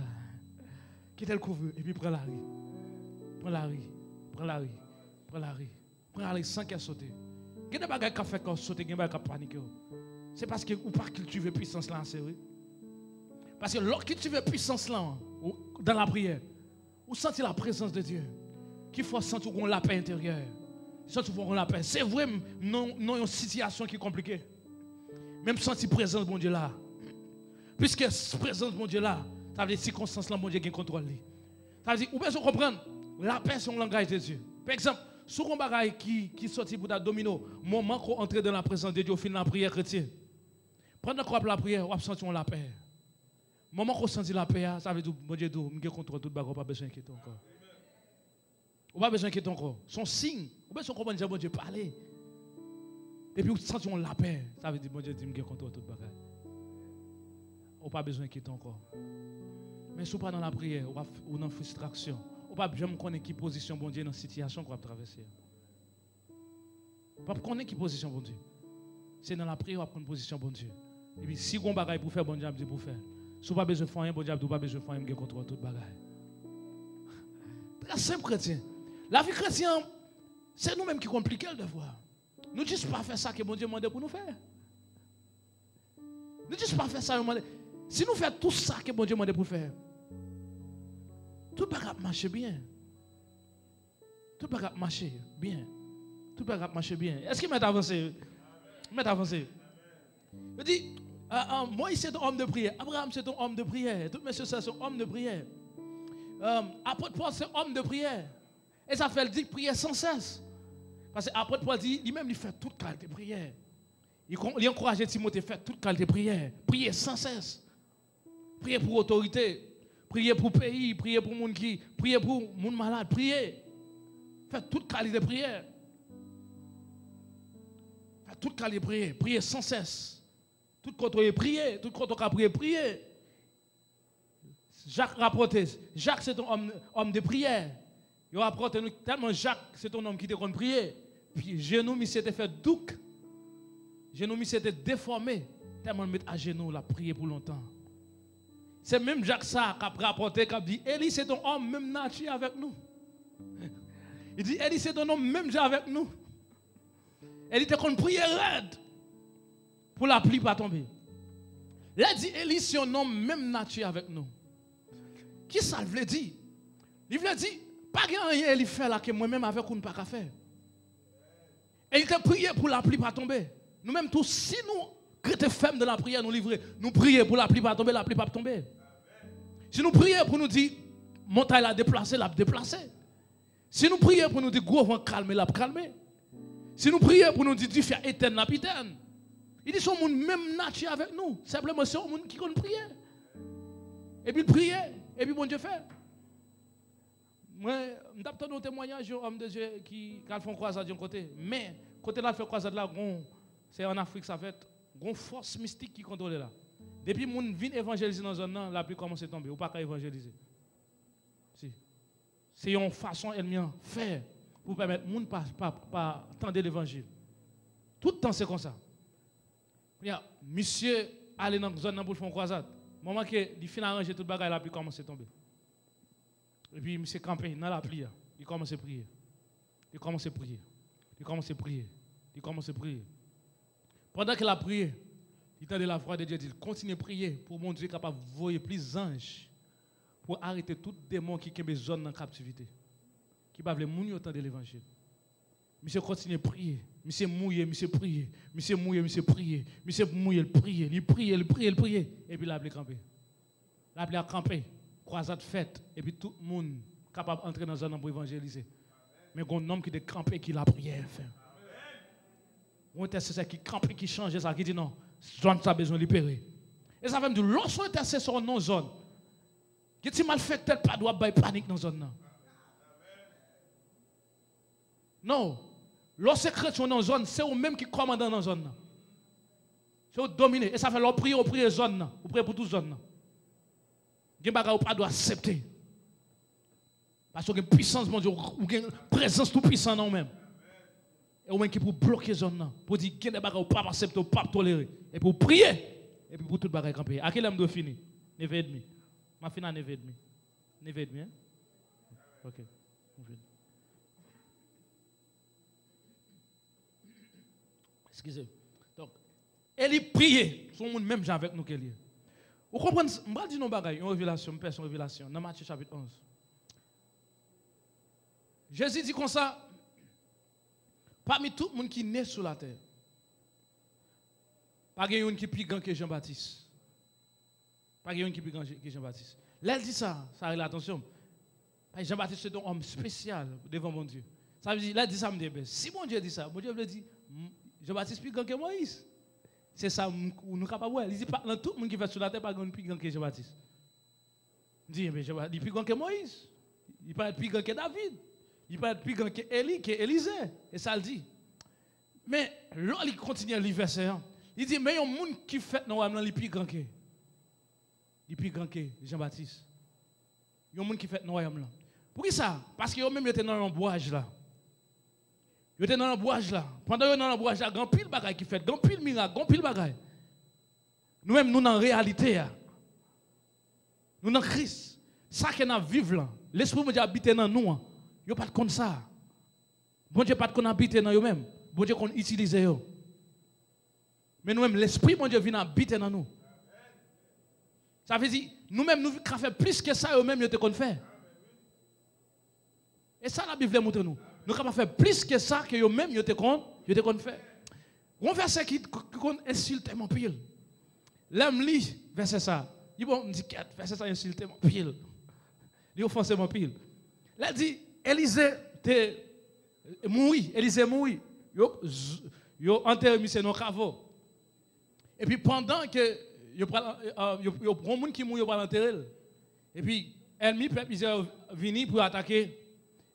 Kite l kouvri w, epi pran lari. Pran lari. Pran lari. Pran lari. Pran lari san kè sote. Gen de bagay k ap fè kè w sote, gen bagay k ap panike w. Se paske ou pa kiltive pwisans la ase, wi. Paske lè w kiltive pisans lan, ou, dan lapriyè, ou santi laprezans de Dye, ki fè w santi w gen yon lapè enteryè. Santi w gen yon lapè. Se vre, m nan, nan yon sitiyasyon ki konplike. Men m santi prezans Bondye la. Piske s-, prezans Bondye la, sa vle di sikonstans lan Bondye gen kontwòl li. Sa vle di, ou bezwen konprann, lapè se yon langaj de Dye. Pa egzanp, si w gen yon bagay ki, ki soti pou ta domine w, moman ke w antre dan laprezans de Dye, w fin lapriyè kretyen. Pandan ke w ap lapriyè, w ap santi yon lapè. Moman ke w santi lapè a, sa vle di Bondye di w, "M gen kontwòl tout bagay, ou pa bezwen enkyete ankò." Ou pa bezwen enkyete ankò. Se yon siy. Ou bezwen konprann jan Bondye pale. Depi ou santi yon lapè, sa vle di Bondye di, "M gen kontwòl tout bagay. Ou pa bezwen enkyete ankò." Men si w pa nan lapriyè, w ap, ou nan fristrasyon. Ou p ap janm konnen ki pozisyon Bondye nan sitiyasyon ke w ap travèse a. W p ap konnen ki pozisyon Bondye. Se nan lapriyè w ap konn pozisyon Bondye. Epi si gon bagay pou fè, Bondye ap di pou fè. Si w pa bezwen fè anyen, Bondye ap di w pa bezwen fè anyen, m gen kontwòl tout bagay. Trè senp, kretyen. Lavi kretyen an, se nou menm ki konplike l dèfwa. Nou jis pa fè sa ke Bondye mande pou nou fè. Nou jis pa fè sa yo mande. Si nou fè tout sa ke Bondye mande pou fè, tout bagay ap mache byen. Tout bagay ap mache byen. Tout bagay ap mache byen. Èske mèt avanse? Mèt avanse. Yo di, euh, euh, Moïse se te yon òm de priyè. Abraham se te yon òm de priyè. Tout mesye sa se yon òm de priyè. Euh, apot Pòl se yon òm de priyè. E sa fè l di priye san sès. Paske apot Pòl di, li menm li fè tout kalite priyè. Li kon-, li ankouraje Timote fè tout kalite priyè. Priye san sès. Priye pou otorite. Priye pou peyi. Priye pou moun ki, priye pou moun malad. Priye. Fè tout kalite priyè. Fè tout kalite priyè. Priye san sès. Tout kote w ye, priye. Tout kote w ka priye, priye. Jak rapòte, Jak se te yon òm, òm de priyè. Yo rapòte nou tèlman Jak se te yon nonm ki te konn priye. Pi jenou misye te fè douk. Jenou misye te defòme. Tèlman l met ajenou, l ap priye pou lontan. Se menm Jak sa k ap rapòte, k ap di, Eli se te yon òm menm nati avèk nou. Li di, Eli se te yon nonm menm jan avèk nou. Eli te konn priye rèd pou lapli pa tonbe. Lè di Eli se yon nonm menm nati avèk nou. Ki sa l vle di? Li vle di, pa gen anyen Eli fè la ke mwen menm avèk ou n pa ka fè. Eli te priye pou lapli pa tonbe. Nou menm tou, si nou rete fèm nan lapriyè, nou livre, nou priye pou lapli pa tonbe, lapli p ap tonbe. Si nou priye pou nou di, montay la deplase, l ap deplase. Si nou priye pou nou di gwo van kalme, l ap kalme. Si nou priye pou nou di dife a etèn, l ap etèn. Li di se yon moun menm nati avèk nou. Senpleman, se yon moun ki konn priye. Epi l priye, epi Bondye fè. Mwen, m t ap tande yon temwayaj yon òm de Dye ki, k al fè yon kwazad yon kote. Men, kote l al fè kwazad la, gon, se an Afrik sa fèt, gon fòs mistik ki kontwole la. Depi moun vin evanjelize nan zòn nan, lapli kòmanse tonbe. Ou pa ka evanjelize. Si. Se yon fason ènmi an fè pou pèmèt moun pa, pa, pa tande levanjil. Tout tan se konsa. Kounye a, misye ale nan zòn nan pou l fè yon kwazad. Moman ke li fin aranje tout bagay, lapli kòmanse tonbe. Epi misye kanpe nan lapli a. Li kòmanse priye. Li kòmanse priye. Li kòmanse priye. Li kòmanse priye. Pandan ke l ap priye, li tande lavwa de Dye di l kontinye priye pou Bondye kapab voye plis zanj pou arete tout demon ki kenbe zòn nan kaptivite, ki pa vle moun yo tande levanjil. Misye kontinye priye, misye mouye, misye priye, misye mouye, misye priye, misye mouye, l priye, li priye, li priye, li priye, epi lapli kanpe. Lapli a kanpe, kwazad fèt, epi tout moun kapab antre nan zòn nan pou evanjelize. Men gen yon nonm ki te kanpe ki lapriyè fèm. Yon entèsesè ki kanpe, ki chanje sa, ki di non, zòn sa bezwen libere. E sa fè m di, lè w se yon entèsesè nan yon zòn, gen ti malfektè pa dwe ap bay panik nan zòn nan. Non. Lè w se kretyen nan zòn, se ou menm ki kòmandan nan zòn nan. Se ou domine. E sa fè lè w priye, ou priye zòn nan. Ou priye pou tout zòn nan. Gen bagay ou pa dwe aksepte. Paske ou gen pisans Bondye, ou gen prezans Toupisan nan ou menm. E ou menm ki pou bloke zòn nan. Pou di gen de bagay ou p ap aksepte, ou p ap tolere. Epi ou priye. Epi pou tout bagay kanpe. A kilè m dwe fini? Neve edmi. M ap fini a neve edmi. Neve edmi, en? Ok. Eskize. Donk, Eli priye. Se yon moun menm jan avèk nou ke li ye. Ou konprann, m pral di nou yon bagay, yon revelasyon, m pèse yon revelasyon nan Matye chapit onz. Jezi di konsa, pami tout moun ki ne sou latè, pa gen youn ki pi gran ke Jan Batis. Pa gen youn ki pi gran ke Jan Batis. Lè l di sa, sa rele atansyon m. Paske Jan Batis se te yon òm espesyal devan Bondye. Sa vle di, lè l di sa, m di, "Enben, si Bondye di sa, Bondye vle di, m- Jan Batis pi gran ke Moyiz." Se sa m- nou kapab wè. Li di, "Pa- nan tout moun ki fèt sou latè, pa gen youn pi gran ke Jan Batis." M di, "Enben, Jan Ba- li pi gran ke Moyiz. Li parèt pi gran ke David. Li parèt pi gran ke Eli, ke Elize." E sa l di. Men, lè li kontinye li vèsè an, li di, "Men yon moun ki fèt nan wayòm lan, li pi gran ke, li pi gran ke Jan Batis." Yon moun ki fèt nan wayòm lan. Poukisa? Paske yo menm yo te nan lanbwaj la. Yo te nan lanbwaj la. Pandan yo nan lanbwaj la, gen anpil bagay ki fèt, gen anpil mirak, gen anpil bagay. Nou menm, nou nan reyalite a. Nou nan Kris. Sa ke n ap viv lan, Lespri Bondye abite nan nou an. Yo pa t konn sa. Bondye pa t konn abite nan yo menm. Bondye konn itilize yo. Men nou menm, Lespri Bondye vin abite nan nou. Sa vle di, nou menm, nou ka fè plis ke sa yo menm yo te konn fè. E sa Labib vle montre nou. Nou kapab fè plis ke sa ke yo menm yo te konn, yo te konn fè. Gon vèsè ki, ki konn ensilte m anpil. Lè m li vèsè sa, li bon, m di, "Kèt, vèsè sa ensilte m anpil. Li ofanse m anpil." Lè l di, Elize te mouri, Elize mouri. Yo, yo antere misye nan kavo. Epi pandan ke yo pral, eh, yo, yo, gon moun ki mouri, yo pral antere l. Epi ènmi pèp Izrayèl vini pou yo atake.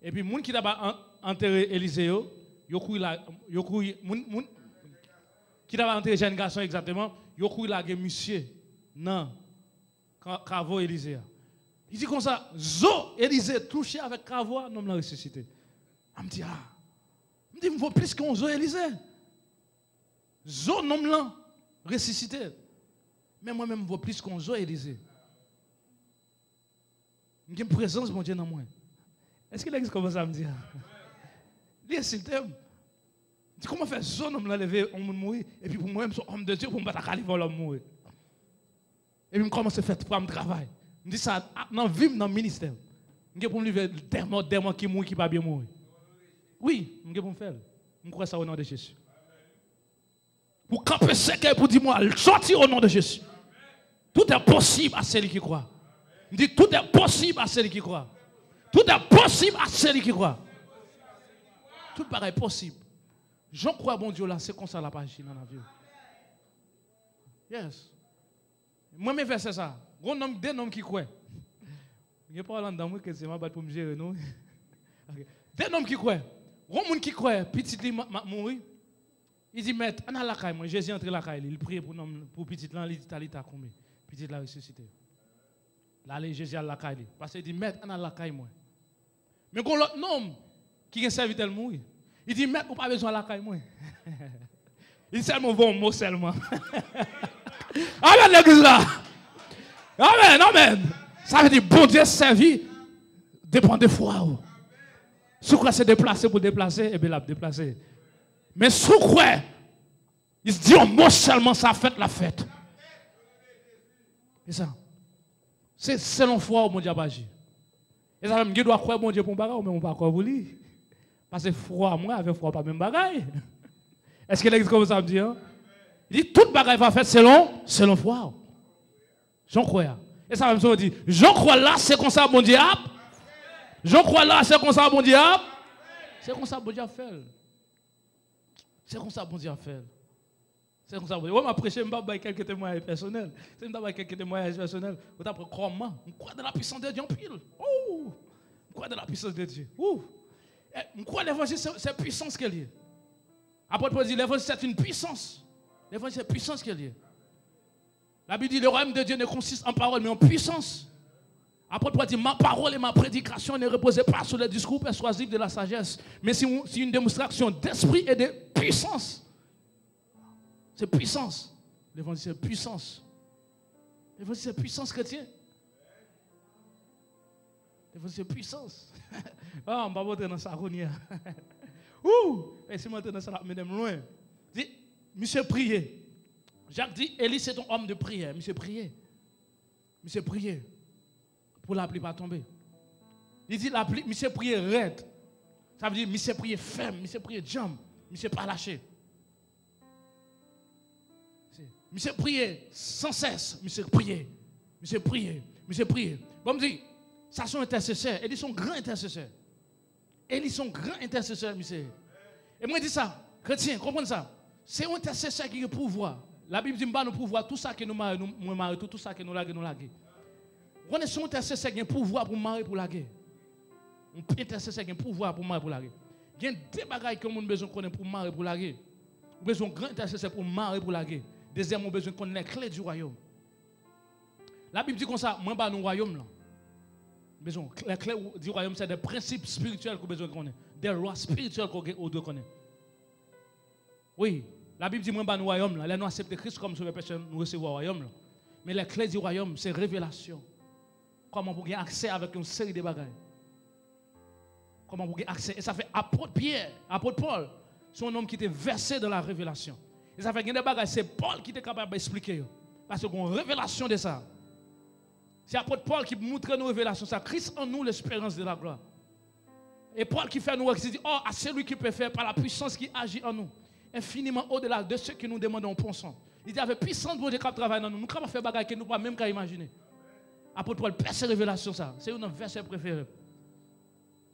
Epi moun ki t ap an- antere Elize yo, yo kouri la, yo kouri, moun, moun ki t ap antere jèn gason egzakteman, yo kouri lage misye nan ka- kavo Elize a. Li di konsa, zo Elize touche avèk kavo a, nonm lan resisite. A m di, a. M di, "M vo plis ke yon zo Elize." Zo nonm lan resisite. Men mwen menm, m vo plis ke yon zo Elize. M gen prezans Bondye nan mwen. Èske legliz konprann sa m di a? Li ensilte m. Di, "Kòman fè zo nonm lan leve yon moun mouri, epi pou mwen menm, se yon òm de Dye, pou m pa ta ka leve yon lòm mouri?" Epi m kòmanse fè fwa m travay. M di sa a, nan vi m, nan ministè m. M gen pou m leve dèmon, dèmon ki mouri, ki pa byen mouri. Wi, m gen pou m fè l. M kwè sa o non de Jezi. Pou kanpe sekè, pou di mwen, "Al sòti o non de Jezi." Tout est possible à celui qui croit. M di, "Tout est possible à celui qui croit. Tout est possible à celui qui croit." Tout bagay posib. Jan w kwè Bondye la, se konsa l ap aji nan lavi w. Yes. Mwen renmen vèsè sa. Gon nonm, de nonm ki kwè. Gen pawòl anndan m wi, ke se m ap bat pou m jere nou. Ok. De nonm ki kwè. Gon moun ki kwè pitit li m ap mouri. Li di, "Mèt, ann al lakay mwen." Jezi antre lakay li, li priye pou nonm, pou pitit lan, li di, "Talita koumi." Pitit la resisite. L ale, Jezi al lakay li. Pastè di, "Mèt, ann al lakay mwen." Men gon lòt nonm ki gen sèvitè l mouri. Li di, "Mèt, ou pa bezwen al lakay mwen." Li sèlman voye yon mo sèlman. Amèn, legliz la. Amèn, amèn. Sa vle di, Bondye sèvi depann de fwa w. Si w kwè se deplase pou deplase, ebyen, l ap deplase. Men si w kwè, li di yon mo sèlman, sa fèt, l ap fèt. E sa. Se selon fwa w Bondye ap aji. E sa fè m gen dwa kwè Bondye pou yon bagay, ou menm ou pa kwè pou li. Paske fwa mwen avèk fwa w pa menm bagay. Èske legliz konprann sa m di an? Li di tout bagay va fèt selon, selon fwa w. Jan w kwè a. E sa fè m souvent di, jan w kwè la, se konsa Bondye ap. Jan w kwè la, se konsa Bondye ap. Se konsa Bondye ap fè l. Se konsa Bondye ap fè l. Se konsa Bondye. Wè, m ap preche, m p ap bay kèlke temwayaj pèsonèl. Si m ta bay kèlke temwayaj pèsonèl, ou ta pran kòman. M kwè dans la puissance de Dieu anpil. Oh! M kwè dans la puissance de Dieu. Ouh! Eh, m kwè levanjil se, se pwisans ke l ye. Apot Pòl di, levanjil se yon pwisans. Levanjil se pwisans ke l ye. La Bible dit, le royaume de Dieu ne consiste en parole, mais en puissance. Apot Pòl di, ma parole et ma prédication ne reposaient pas sur les discours persuasifs de la sagesse, mais sur, sur une démonstration d'esprit et de puissance. Se pwisans. Levanjil se pwisans. Levanjil se pwisans kretyen. Levanjil se pwisans. Ah, m p ap antre nan sa kounye a. Ou! E si m antre nan sa, l ap mennen m lwen. Di, misye priye. Jak di, Eli se yon òm de priyè. Misye priye. Misye priye pou lapli pa tonbe. Li di lapli, misye priye rèd. Sa vle di misye priye fèm, misye priye djanm, misye pa lache. Misye priye san sès, misye priye, misye priye, misye priye. Bon, m di, sa se yon entèsesè, e li se yon gran entèsesè. E li se yon gran entèsesè, misye. E mwen di sa, kretyen, konprann sa. Se yon entèsesè ki gen pouvwa. Labib di, m ba nou pouvwa, tou sa ke nou mare, nou, mwen mare tou, tou sa ke nou lage, nou lage. Ou konnen, se yon entèsesè gen pouvwa pou mare, pou lage. Yon entèsesè gen pouvwa pou mare, pou lage. Gen de bagay ke yon moun bezwen konnen pou mare, pou lage. Ou bezwen yon gran entèsesè pou mare, pou lage. Dezyèm, ou bezwen konn les clés du royaume. Labib di konsa, mwen ba nou wayòm lan. Bezwen, les clés du royaume, c'est des principes spirituels ke w bezwen konnen. Des lois spirituelles ke w gen, ou dwe konnen. Wi, Labib di mwen ba nou wayòm lan. Lè nou aksepte Kris kòm sovè pèsonèl, nou resevwa wayòm lan. Men les clés du royaume, se revelasyon. Kòman pou gen aksè avèk yon seri de bagay. Kòman pou gen aksè. E sa fè apot Pyè, apot Pòl, se yon nonm ki te vèse dans la révélation. E sa fè gen de bagay, se Pòl ki te kapab eksplike yo. Paske gen yon revelasyon de sa. Se apot Pòl ki moutre nou revelasyon sa. Christ en nous, l'espérance de la gloire. E Pòl ki fè nou wè, ki di, oh, à celui qui peut faire par la puissance qui agit en nous, infiniment au-delà de ce que nous demandons ou pensons. Li di, avèk pisans Bondye k ap travay nan nou, nou kapab fè bagay ke nou pa menm ka imajine. Apot Pòl pèse revelasyon sa. Se youn nan vèsè prefere m.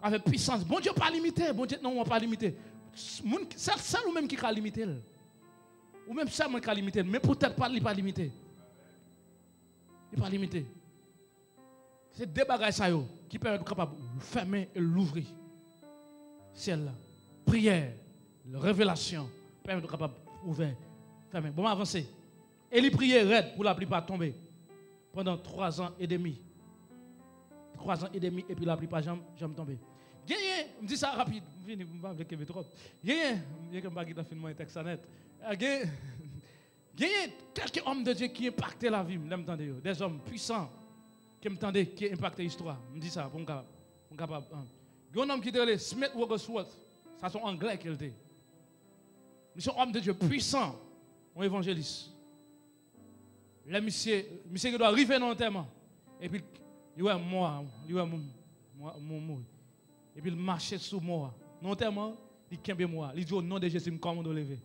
Avèk pisans. Bondye pa limite. Bondye nan ou an pa limite. Moun, sèl, sèl ou menm ki ka limite l. Ou menm sèlman ki ka limite l. Men poutèt pa l, li pa limite. Li pa limite. Se de bagay sa yo ki pèmèt ou kapab fèmen e louvri syèl la. Priyè, revelasyon, pèmèt ou kapab ouvè, fèmen. Bon, m avanse. E li priye rèd pou lapli pa tonbe pandan twa zan edemi. Twa zan edemi, epi lapli pa janm, janm tonbe. Genyen, m di sa rapid, m fini, m pa vle kenbe twòp. Genyen, byenke m pa gentan fin manyen tèks sa nèt. Ah, gen, genyen kèlke òm de Dye ki enpakte lavi m, lè m tande yo. Des hommes puissants ke m tande ki enpakte istwa. M di sa pou m kapab, pou m kapab, ah. Gen yon nonm ki te rele Smith Wigglesworth. Sa se yon Anglè ke l te. Misye yon òm de Dye pwisan, yon evanjelis. Lè misye, misye gen dwa rive nan antèman. Epi li wè mò a, li wè moun, mò, moun mouri. Epi li mache sou mò a. Nan antèman, li kenbe mò a. Li di, "O non de Jezi, m kòmande w leve."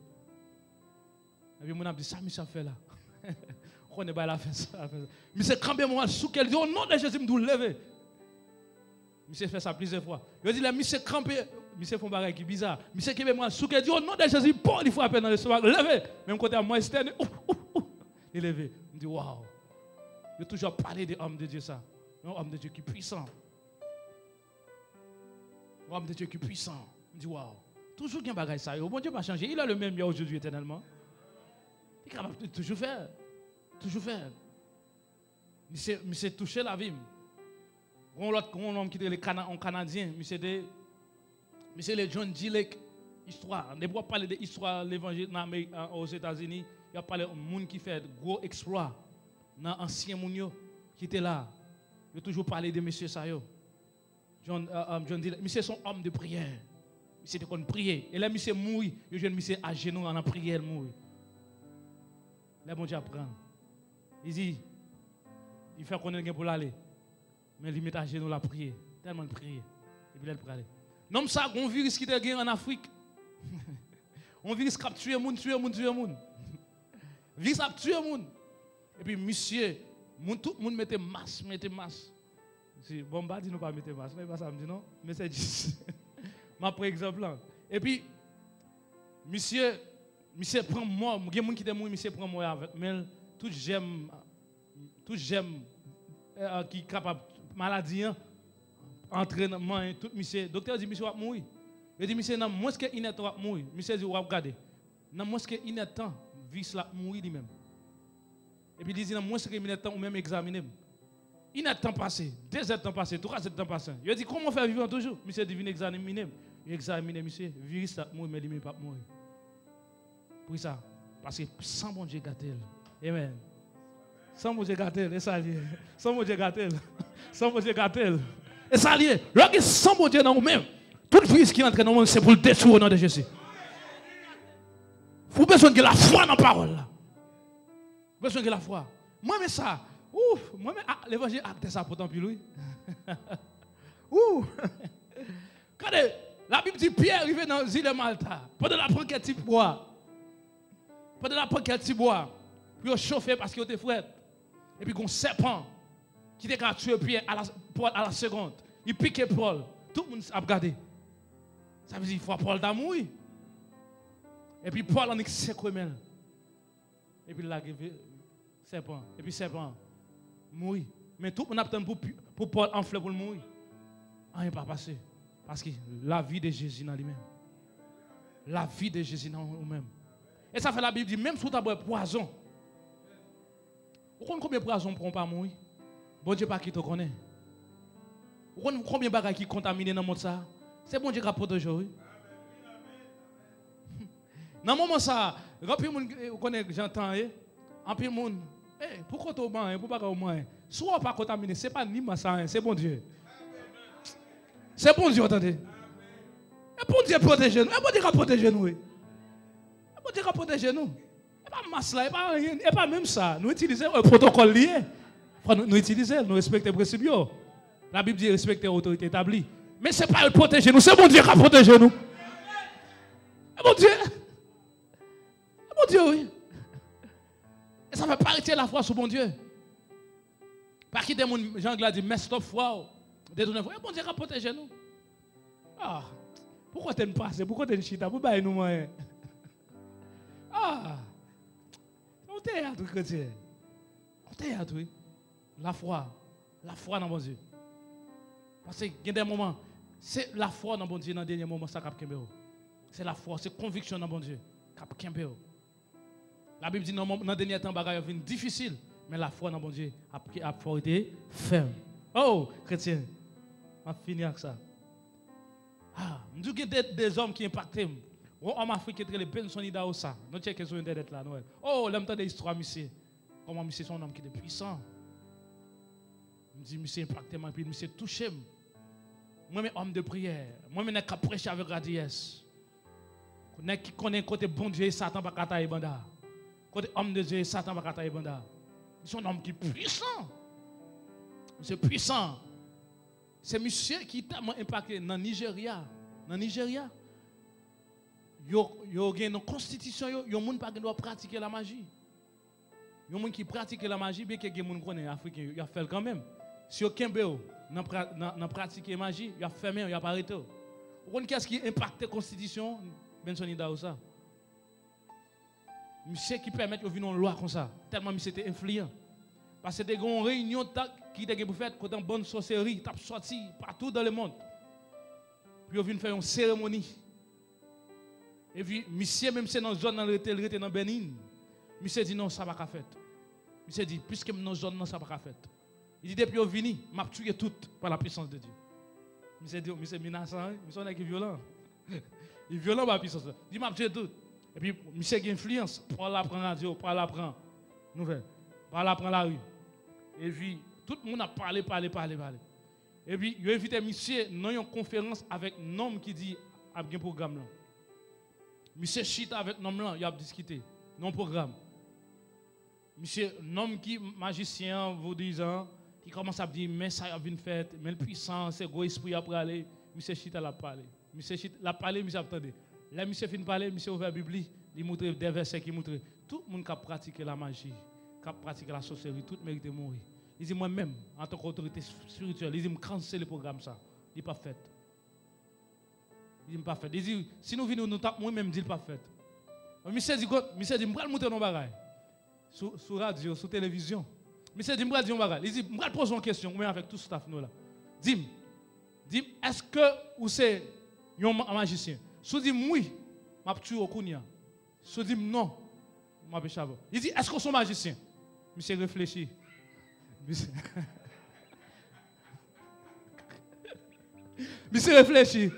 Epi moun ap di, "Sa misye ap fè la?" Ou konnen bagay la fè sa, fè sa. Misye kanpe mò a, li souke, li di, "O non de Jezi, m di w leve." Misye fè sa plizyè fwa. Yo di lè misye kanpe, misye fè yon bagay ki biza. Misye kenbe mò a, li souke, li di, "O non de Jezi," bon, li frape nan lestomak, "Leve!" Menm kote a, mò a estène, ouf, ouf, ouf. Li leve. M di, "Waw." Yo toujou ap pale de òm de Dye sa. Yon òm de Dye ki pwisan. Yon òm de Dye ki pwisan. M di, "Waw." Toujou gen bagay sa yo. Bondye pa chanje. Il est le même hier, aujourd'hui, éternellement. Li kapab toujou fè. Toujou fè. Misye, misye touche lavi m. Gon lòt, gon nonm ki te rele Kana-, yon Kanadyen, misye te, misye rele John G. Lake. Istwa, depi w ap pale de istwa levanjil nan Amerik, an, Ozetazini, y ap pale moun ki fè gwo eksplwa nan ansyen moun yo ki te la. Yo toujou pale de mesye sa yo. John, euh, euh, John D. Lake, misye se yon òm de priyè. Misye te konn priye. E lè misye mouri, yo jwenn misye ajenou nan priyè, l mouri. Lè Bondye ap pran l, li di, li fè konnen l gen pou l ale. Men li met ajenou l ap priye. Tèlman l priye. Epi lè l prale. Nonm sa, gon viris ki te gen an Afrik. Yon viris k ap tiye moun, tiye moun, tiye moun. Viris ap tiye moun. Epi misye, moun, tout moun mete mas, mete mas. Si, bon, m pa di nou pa mete mas, non, e pa sa m di, non. Men se jis, m ap pran egzanp lan. Epi, misye, misye pran mò, gen moun ki te mouri, misye pran mò avèk men l, tout jèm, tout jèm, eh, ki kapab maladi an, antre nan manyen, tout misye, doktè di misye w ap mouri. Yo di misye nan mwens ke inèdtan w ap mouri. Misye di w ap gade. Nan mwens ke inèdtan, viris la ap mouri li menm. Epi li di nan mwens ke inèdtan ou menm egzamine m. Inèdtan pase, dezèdtan pase, twazèdtan pase. Yo di, "Kòman w fè vivan toujou?" Misye di, "Vin egzamine m." Yo egzamine misye, viris la ap mouri, men li menm li p ap mouri. Poukisa? Paske san Bondye gate l. Amen. San Bondye gate l, e sa l ye. San Bondye gate l. San Bondye gate l. E sa l ye. Lè w gen san Bondye nan ou menm, tout viris ki antre nan ou menm, se pou l detwi o non de Jezi. Ou bezwen gen lafwa nan pawòl la. Ou bezwen gen lafwa. Mwen renmen sa. Ouf, mwen men, ah, levanjil ak tès sa pote anpil, wi. Ou! Gade, Labib di Pyè rive nan zile Malta. Pandan l ap pran kèk ti bwa, pandan l ap pran kèk ti bwa pou yo chofe paske yo te frèt. Epi gon sèpan ki te ka tiye Pyè a la, Pòl a la segond. Li pike Pòl. Tout moun ap gade. Sa vle di fò Pòl ta mouri. Epi Pòl annik sekwe men l. Epi l lage ve-, sèpan. Epi sèpan mouri. Men tout moun ap tann pou, pou Pòl anfle pou l mouri. Anyen pa pase. Paske lavi de Jezi nan li menm. Lavi de Jezi nan ou menm. E sa fè Labib di, menm si w ta bwè pwazon, ou konn konbyen pwazon w pran w pa mouri? Bondye pa kite w konnen. Ou konn konbyen bagay ki kontamine nan mond sa a? Se Bondye k ap pwoteje w, wi. Nan moman sa a, gen anpil moun, eh, ou konnen jan tan ye, anpil moun, eh, pou kote w manyen, pou bagay w manyen. Si w pa kontamine, se pa ni mas sa anyen, se Bondye. Se Bondye, w tande. E Bondye pwoteje nou, e Bondye ka pwoteje nou, wi. E Bondye ka pwoteje nou. E pa mas la, e pa anyen, e pa menm sa. Nou itilize l, e pwotokòl li ye. Fò nou, nou itilize l, nou respekte prensip yo. Labib di respekte otorite etabli. Men se pa yo k pwoteje nou, se Bondye k ap pwoteje nou. E Bondye. E Bondye, wi. E sa fè pa retire lafwa sou Bondye. Pa kite moun, jan Anglè a di, messed up fwa w detounen fwa w. E Bondye k ap pwoteje nou. Ah, pou kote n pase, pou kote n chita, pou bay nou manyen. Ah, se yon teyat, wi, kretyen. Yon teyat, wi. Lafwa. Lafwa nan Bondye. Paske gen de moman, se lafwa nan Bondye nan dènye moman sa k ap kenbe w. Se lafwa, se konviksyon nan Bondye k ap kenbe w. Labib di nan, nan dènye tan bagay yo vin difisil, men lafwa nan Bondye ap, ap fè w rete fèm. Oh, kretyen, m ap fini ak sa. Ah, m di w gen de, de zòm ki enpakte m. Yon òm afriken ki rele Benson Idahosa. Nou tcheke sou entènèt la, nou wè. Oh, lè m tande istwa misye, kòman misye se yon nonm ki te pwisan. M di, misye enpakte m anpil, misye touche m. Mwen men òm de priyè, mwen men nèg k ap preche avèk radiyès. Nèg ki konnen kote Bondye e Satan pa ka taye banda. Kote òm de Dye e Satan pa ka taye banda. Misye se yon nonm ki pwisan. Misye pwisan. Se misye ki tèlman enpakte nan Nijerya. Nan Nijerya, yo, yo gen nan konstitisyon yo, yon moun pa gen dwa pratike lamaji. Yon moun ki pratike lamaji, byenke gen moun konnen, Afriken yo, y ap fè l kanmenm. Si yo kenbe w nan pra-, nan, nan pratike maji, y ap fèmen w, y ap arete w. Ou konn kiyès ki enpakte konstitisyon Benson Idahosa? Misye ki pèmèt yo vin yon lwa konsa, tèlman misye te enfliyan. Paske te gen yon reyinyon t ap, ki te gen pou fèt, kote yon bann sòseri t ap sòti patou dans le monde pou yo vin fè yon seremoni. Epi, misye menm se nan zòn nan l rete, l rete nan Benin. Misye di, "Non, sa pa ka fèt." Misye di, "Piske m nan zòn nan, sa pa ka fèt." Li di, "Depi yo vini, m ap tiye tout par la puissance de Dieu." Misye di, misye menasan, wi. Misye yon nèg ki vyolan. Li vyolan ba pisans la. Li di, "M ap tiye tout." Epi, misye gen enfliyans. Pawòl la pran radyo, pawòl la pran nouvèl. Pawòl la pran lari. Epi, tout moun ap pale, pale, pale, pale. Epi, yo envite misye nan yon konferans avèk nonm ki di ap gen pwogram lan. Misye chita avèk nonm lan, y ap diskite nan yon pwogram. Misye, nonm ki majisyen an, vodouyizan an, ki kòmanse ap di, "Men sa y ap vin fèt, men l pwisan, se gwo espri y ap prale." Misye chita, l ap pale. Misye chita, l ap pale, misye ap tande. Lè misye fin pale, misye ouvè Bib li, li moutre de vèsè ki moutre tout moun k ap pratike lamaji, k ap pratike lasòseri, tout merite mouri. Li di, "Mwen menm, antanke otorite espirityèl," li di, "M kansele pwogram sa. Li p ap fèt." Li di, "M p ap fèt." Li di, "Si nou vini, nou t ap mouri, men m di l p ap fèt." Misye di, "Kot?" Misye di, "M pral moutre nou yon bagay." Sou, sou radyo, sou televizyon. Misye di, "M pral di yon bagay." Li di, "M pral poze yon kesyon, ou menm avèk tout staff nou la. Di m, di m, èske ou se yon ma-, majisyen? Si w di m wi, m ap tiye w kounye a. Si w di m non, m ap echape w." Li di, "Èske w se yon majisyen?" Misye reflechi. Misye, misye reflechi.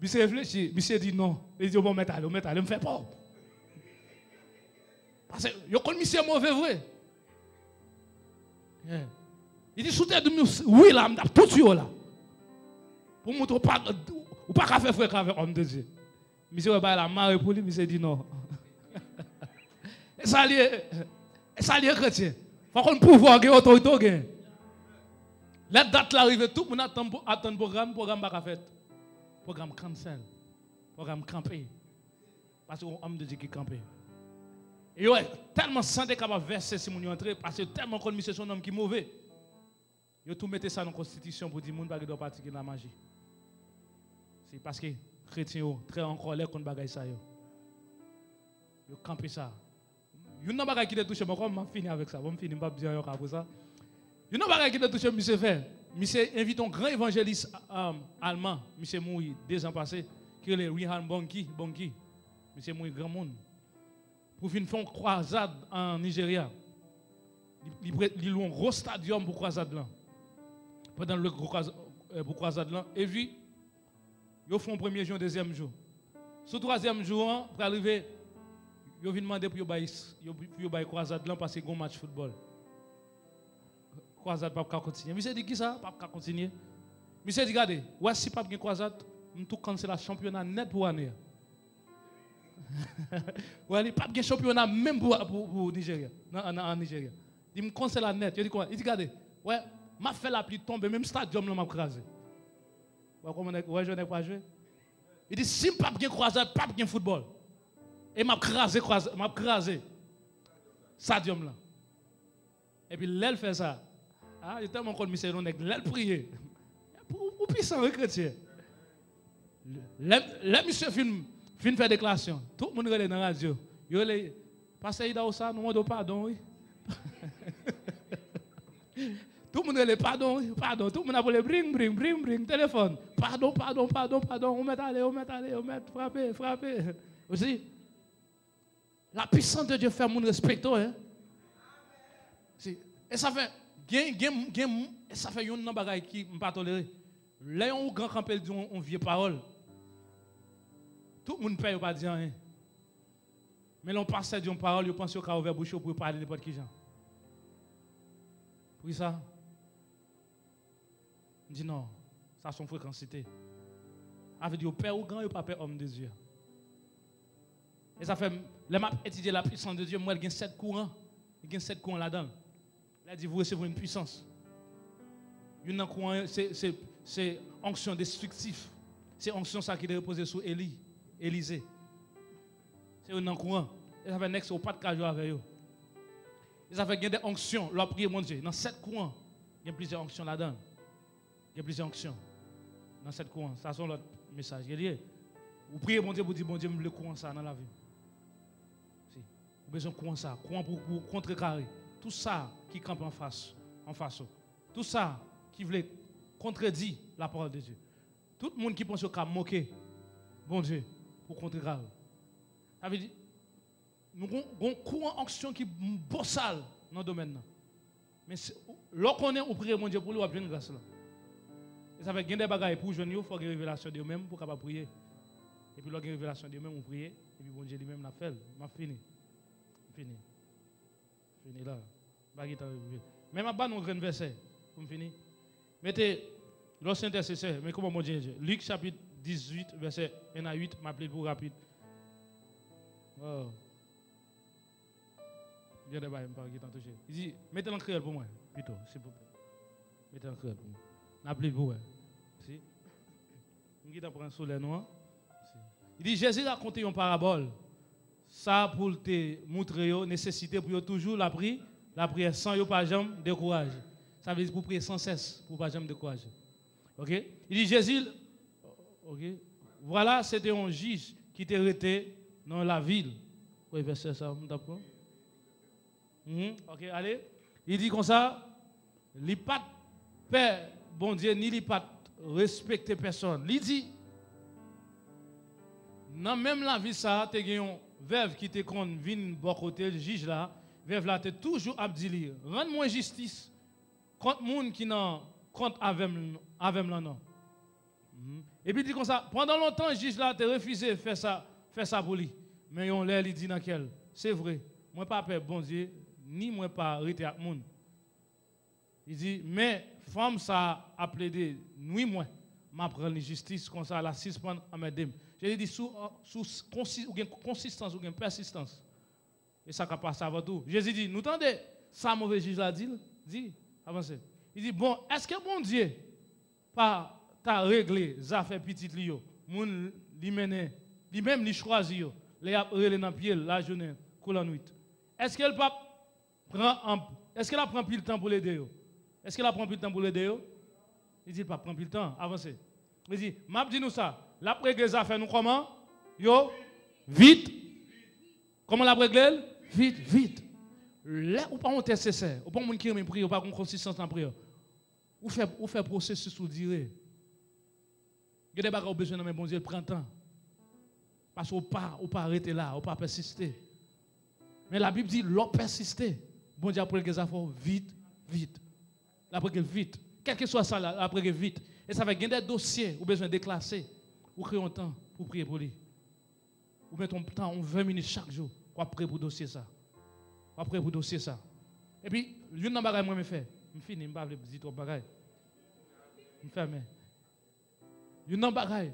Misye reflechi. Misye di, "Non." Li di, "Bon, mèt ale, mèt ale, m fè pa w." Paske yo konn misye move vre. Yeah. Li di, "Si w te di m wi la, m t ap tou tiye w la." Pou moutre w pa, ou pa ka fè frè ka avèk òm de Dye. Misye wè bagay la mare pou li, misye di non. E sa l ye, e sa l ye kretyen. Fò w konn pouvwa w gen, otorite w gen. Lè dat la rive, tout moun ap tann, ap tann pwogram, pwogram pa ka fèt. Pwogram cancel. Pwogram kanpe. Paske yon òm de Dye ki kanpe. E yo wè, tèlman san te kapab vèse si moun yo antre, paske yo tèlman konn misye se yon nonm ki move. Yo tou mete sa nan konstitisyon pou di moun pa gen dwa pratike lamaji. Se paske kretyen yo trè an kòlè kont bagay sa yo. Yo kanpe sa. Youn nan bagay ki te touche m ankò, m ap fini avèk sa. Bon, m fini, m p ap di anyen ankò apre sa. Youn nan bagay ki te touche m, misye fè, misye envite yon gran evanjelis, um, alman, misye mouri de zan pase, ki rele Reinhard Bonnke, Bonnke. Misye mouri granmoun. Pou vin fè yon kwazad an Nijerya. Li, li, pre- li lwe yon gwo stadyòm pou kwazad lan. Pandan l lwe gwo kwaz- eh, pou kwazad lan, epi yo fè yon premye jou, yon dezyèm jou. Sou twazyèm jou an, pral rive, yo vin mande pou yo bay, yo, pou yo bay kwazad lan paske gen yon match foutbòl. Kwazad p ap ka kontinye. Misye di, "Kisa? P ap ka kontinye?" Misye di, "Gade, wè si p ap gen kwazad, m tou cancel chanpyona nèt pou ane a." Wè, li p ap gen chanpyona menm pou, pou, pou Nijerya, nan, nan, an Nijerya. Li di, "M cancel nèt." Yo di, "Kòman?" Li di, "Gade, wè, m ap fè lapli tonbe, menm stadyòm lan m ap kraze." Wè kòman nèg, wè jan nèg pa jwe? Li di, "Si m p ap gen kwazad, p ap gen foutbòl. E m ap kraze kwazad, m ap kraze stadyòm lan." Epi lè l fè sa, a, yo tèlman konn misye yon nèg, lè l priye, ou, ou pisan, wi, kretyen. Lè, lè misye fin, fin fè deklarasyon, tout moun rele nan radyo. Yo rele, "Pastè Ida, ou sa, nou mande w padon, wi." Tout moun rele, "Padon, wi, padon." Tout moun ap rele, bring, bring, bring, bring, telefòn. "Padon, padon, padon, padon. Ou mèt ale, ou mèt ale, ou mèt frape, frape." Ou si, la puissance de Dieu fè moun respekte w, hein. Si. E sa fè, gen, gen, gen, e sa fè youn nan bagay ki m pa tolere. Lè yon ougan kanpe, l di yon, yon vye pawòl, tout moun pè, yo pa di anyen. Men lè yon pastè di yon pawòl, yo panse yo ka ouvè bouch yo pou yo pale nenpòt ki jan. Poukisa? M di, "Non, sa se yon frekansite." Sa vle di yo pè ougan, yo pa pè òm de Dye. E sa fè, m, lè m ap etidye la puissance de Dieu, m wè l gen sèt kouran. Li gen sèt kouran ladan l. Lè l di, "Vous recevrez une puissance." Youn nan kouran yo, se, se, se onction destructif. Se onction sa ki te repoze sou Eli, Elize. Se youn nan kouran. E sa fè nèg sa yo pa t ka jwe avè yo. E sa fè gen de onction, lè w ap priye Bondye, nan sèt kouran, gen plizyè onction ladan l. Gen plizyè onction nan sèt kouran. Sa se yon lòt mesaj ke l ye. Ou priye Bondye pou di, "Bondye, m vle kouran sa nan lavi m." Si. Ou bezwen kouran sa. Kouran pou, pou kontrekare tout sa ki kanpe anfas, anfas ou. Tout sa ki vle kontredi la parole de Dieu. Tout moun ki panse yo ka moke Bondye pou kontrekare. Sa vle di, nou gon, gon kouran onction ki bosal nan domèn nan. Men se, lè w konnen ou priye Bondye pou li, w ap jwenn gras la. E sa fè gen de bagay pou w jwenn yo, fò w gen revelasyon de yo menm pou w kapab priye. Epi lè w gen revelasyon de yo menm, ou priye, epi Bondye li menm l ap fè l. M ap fini. M fini. Fini la. M pa gen tan rive. Men m ap ba nou yon grenn vèsè pou m fini. Mete, lè w se entèsesè, men kòman Bondye ye. Lik chapit dizuit, vèsè en a uit, m ap li l pou w rapid. Oh. Gen de bagay m pa gen tan touche. Li di, mete l an kreyòl pou mwen, pito, silvouplè. Mete l an kreyòl pou mwen. N ap li l pou wè. Si. M gentan pran sou lè nou an. Si. Li di, Jezi rakonte yon parabòl. Sa pou l te moutre yo nesesite pou yo toujou lapri, lapriyè san yo pa janm dekouraje. Sa vle di pou priye san sès, pou w pa janm dekouraje. Ok? Li di, Jezi, ok? Voilà, c'était un juge qui était arrêté dans la ville. Wi, vèsè sa, m t ap pran. Mhm, ok, ale. Li di konsa, li pa t pè Bondye, ni li pa t respekte pèsonn. Li di, nan menm lavil sa a, te gen yon vèv ki te konn vin bò kote jij la. Vèv la te toujou ap di li, rann mwen jistis kont moun ki nan kont avè m, avè m lan non. Mhm. Epi li di konsa, pandan lontan, jij la te refize fè sa, fè sa pou li. Men yon lè, li di nan kè l, se vre, mwen pa pè Bondye, ni mwen pa rete ak moun. Li di, men fanm sa a ap plede nwi mwen, m ap rann li jistis, konsa l a sispann anmède m. Jezi di, si w, si w konsi-, ou gen konsistans, ou gen pèsistans, e sa k ap pase avè w tou. Jezi di, nou tande, Sa move jij la di l, di, avanse. Li di, bon, èske Bondye pa ta regle zafè pitit li yo? Moun li mennen, li menm li chwazi yo, lè y ap rele nan pye l lajounen kou lannwit. Èske l p ap pran an, èske l ap pran pil tan pou l ede yo? Èske l ap pran pil tan pou l ede yo? Li di l p ap pran pil tan, avanse. Li di, m ap di nou sa, l ap regle zafè nou kòman? Yo, vit. Kòman l ap regle l? Vit, vit. Lè ou pa yon entèsesè, ou pa yon moun ki renmen priye, ou pa gen konsistans nan priyè, ou fè, ou fè pwosesis ou dire. Gen de bagay ou bezwen nan men Bondye, l pran tan. Paske ou pa, ou pa rete la, ou pa pèsiste. Men Labib di, lè w pèsiste, Bondye ap regle zafè w vit, vit. L ap regle l vit. Kèlkeswa sa, l ap regle vit. E sa fè gen de dosye ou bezwen deklase. Ou kreye yon tan pou priye pou li. Ou mete yon tan, yon ven minit chak jou. W ap priye pou dosye sa. W ap priye pou dosye sa. Epi, youn nan bagay mwen renmen fè, m fini, m pa vle di twòp bagay. M fèmen. Youn nan bagay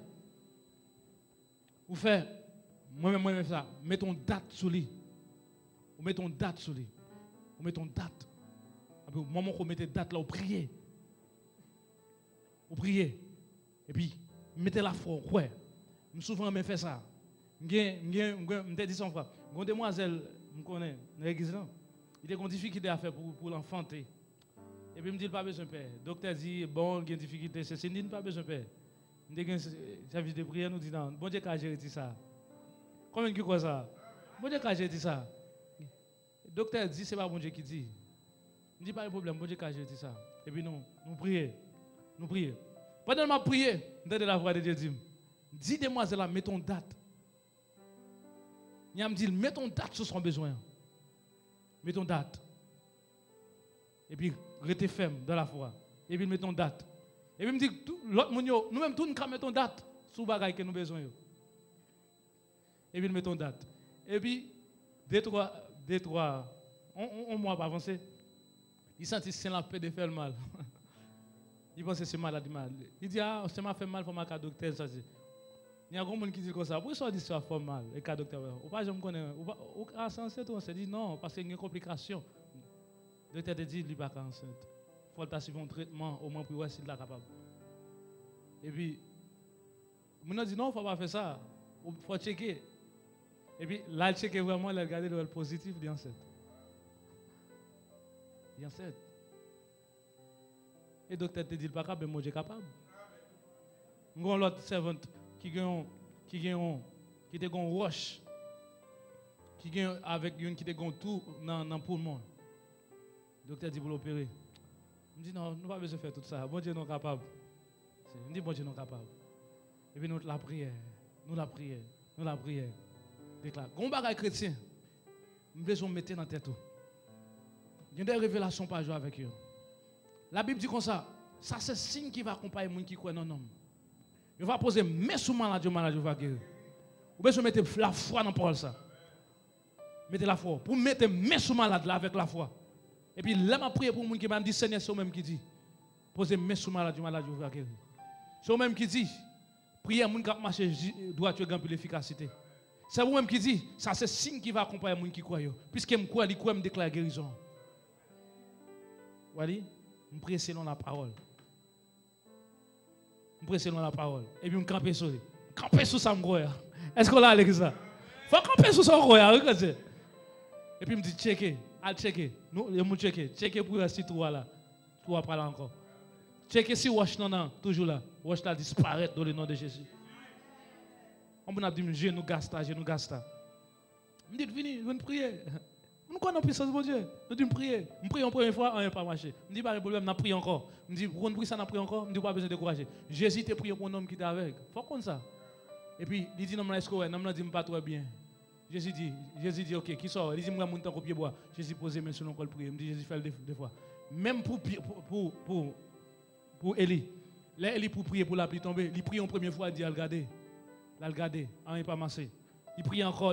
ou fè, mwen menm, mwen menm sa, mete yon dat sou li. Ou mete yon dat sou li. Ou mete yon dat. Epi, moman ou mete dat la, ou priye. Ou priye. Epi, mete lafwa, ou kwè. M souvan renmen fè sa. M gen, m gen, m gen, m te di sa yon fwa. Gen yon demwazèl, m konnen, nan legliz lan. Li te gen yon difikilte a fè pou, pou l anfante. Epi m di l pa bezwen pè. Doktè di, bon, l gen difikilte, sesi, m di l pa bezwen pè. M te gen sèvis de priyè, nou di, non, Bondye ka jere ti sa. Konbyen ki kwè sa? Bondye ka jere ti sa. Doktè di, se pa Bondye ki di. M di, pa gen pwoblèm, Bondye ka jere ti sa. Epi nou, nou priye. Nou priye. Pandan m ap priye, m tande lavwa de Dye di m, di demwazèl la, mete yon dat. Nyan m di l, mete yon dat sou sa w bezwen an. Mete yon dat. Epi rete fèm dan lafwa. Epi l mete yon dat. Epi m di tout lòt moun yo, nou menm tou n ka mete yon dat sou bagay ke nou bezwen yo. Epi l mete yon dat. Epi de twa, de twa, on, on, on mwa pa avanse, li santi sen l ap pede fè l mal. Li panse se malad li mal. Li di, a, sen m ap fè m mal, fò m al ka doktè, sa se. Gen yon moun ki di l konsa, poukisa w di sa fè w mal, e ka doktè wè? Ou pa janm konnen, ou pa, ou ka se ansent ou ansent. Li di, non, paske gen konplikasyon. Doktè te di li pa ka ansent. Fò l ta swiv yon tretman, omwen pou l wè si l ta kapab. Epi, moun nan di, non, fò w pa fè sa. Ou, fò w tcheke. Epi, l al tcheke vrèman, lè l gade, l wè l pozitif, li ansent. Li ansent. E doktè te di l pa kapab, men Bondye kapab. M gen yon lòt sèvant ki gen yon, ki gen yon, ki te gen yon wòch, ki gen avèk youn ki te gen yon tou nan, nan poumon. Doktè di pou l opere. M di, non, nou pa bezwen fè tout sa. Bondye nou kapab. M di, Bondye nou kapab. Epi nou lapriyè, nou lapriyè, nou lapriyè. Dekla-, gon bagay kretyen, m bezwen w mete nan tèt ou. Gen de revelasyon pa jwe avèk yo. Labib di konsa, sa se siy ki va akonpaye moun ki kwè nan non m. Yo va poze men sou malad yo, malad yo va geri. Ou bezwen mete lafwa nan pawòl sa. Mete lafwa. Pou mete men sou malad la avèk lafwa. Epi lè m ap priye pou moun ki malad, m di, Senyè, se ou menm ki di, poze men sou malad yo, malad yo va geri. Se ou menm ki di, priyè moun k ap mache ji-, dwat yo gen anpil efikasite. Se ou menm ki di, sa se siy ki va akonpaye moun ki kwè yo. Piske m kwè, li kwè, m deklare gerizon. Ou wè li? M priye selon lapawòl. M prese nan lapawòl. Epi m kanpe sou li. M kanpe sou sa m kwè a. Èske w la ale ki sa? Fò w kanpe sou sa w kwè a, wi, kretyen. Epi m di, tcheke, al tcheke. Nou, e moun tcheke. Tcheke pou wè si twou a la. Twou a pa la ankò. Tcheke si wòch nan nan toujou la. Wòch la disparèt dans le nom de Jésus. Yon moun ap di m, jenou gasta, jenou gasta. M di l vini, vin priye. Nou kwè nan pisans Bondye. Nou di m priye. M priye yon premye fwa, anyen pa mache. M di pa gen pwoblèm, n ap priye ankò. M di, ou konn poukisa n ap priye ankò? M di, ou pa bezwen dekouraje. Jezi te priye pou yon nonm ki te avèg. Fò w konn sa. Epi, li di nonm lan, èske w wè? Nonm lan di, m pa t wè byen. Jezi di, Jezi di, oke, kisa w wè? Li di, m wè moun tankou pyebwa. Jezi poze men sou l ankò, l priye. M di, Jezi fè l de, de fwa. Menm pou, pou, pou, pou, pou Eli. Lè Eli pou priye pou lapli tonbe, li priye yon premye fwa, li di, al gade. L al gade, anyen pa mache. Li priye ankò,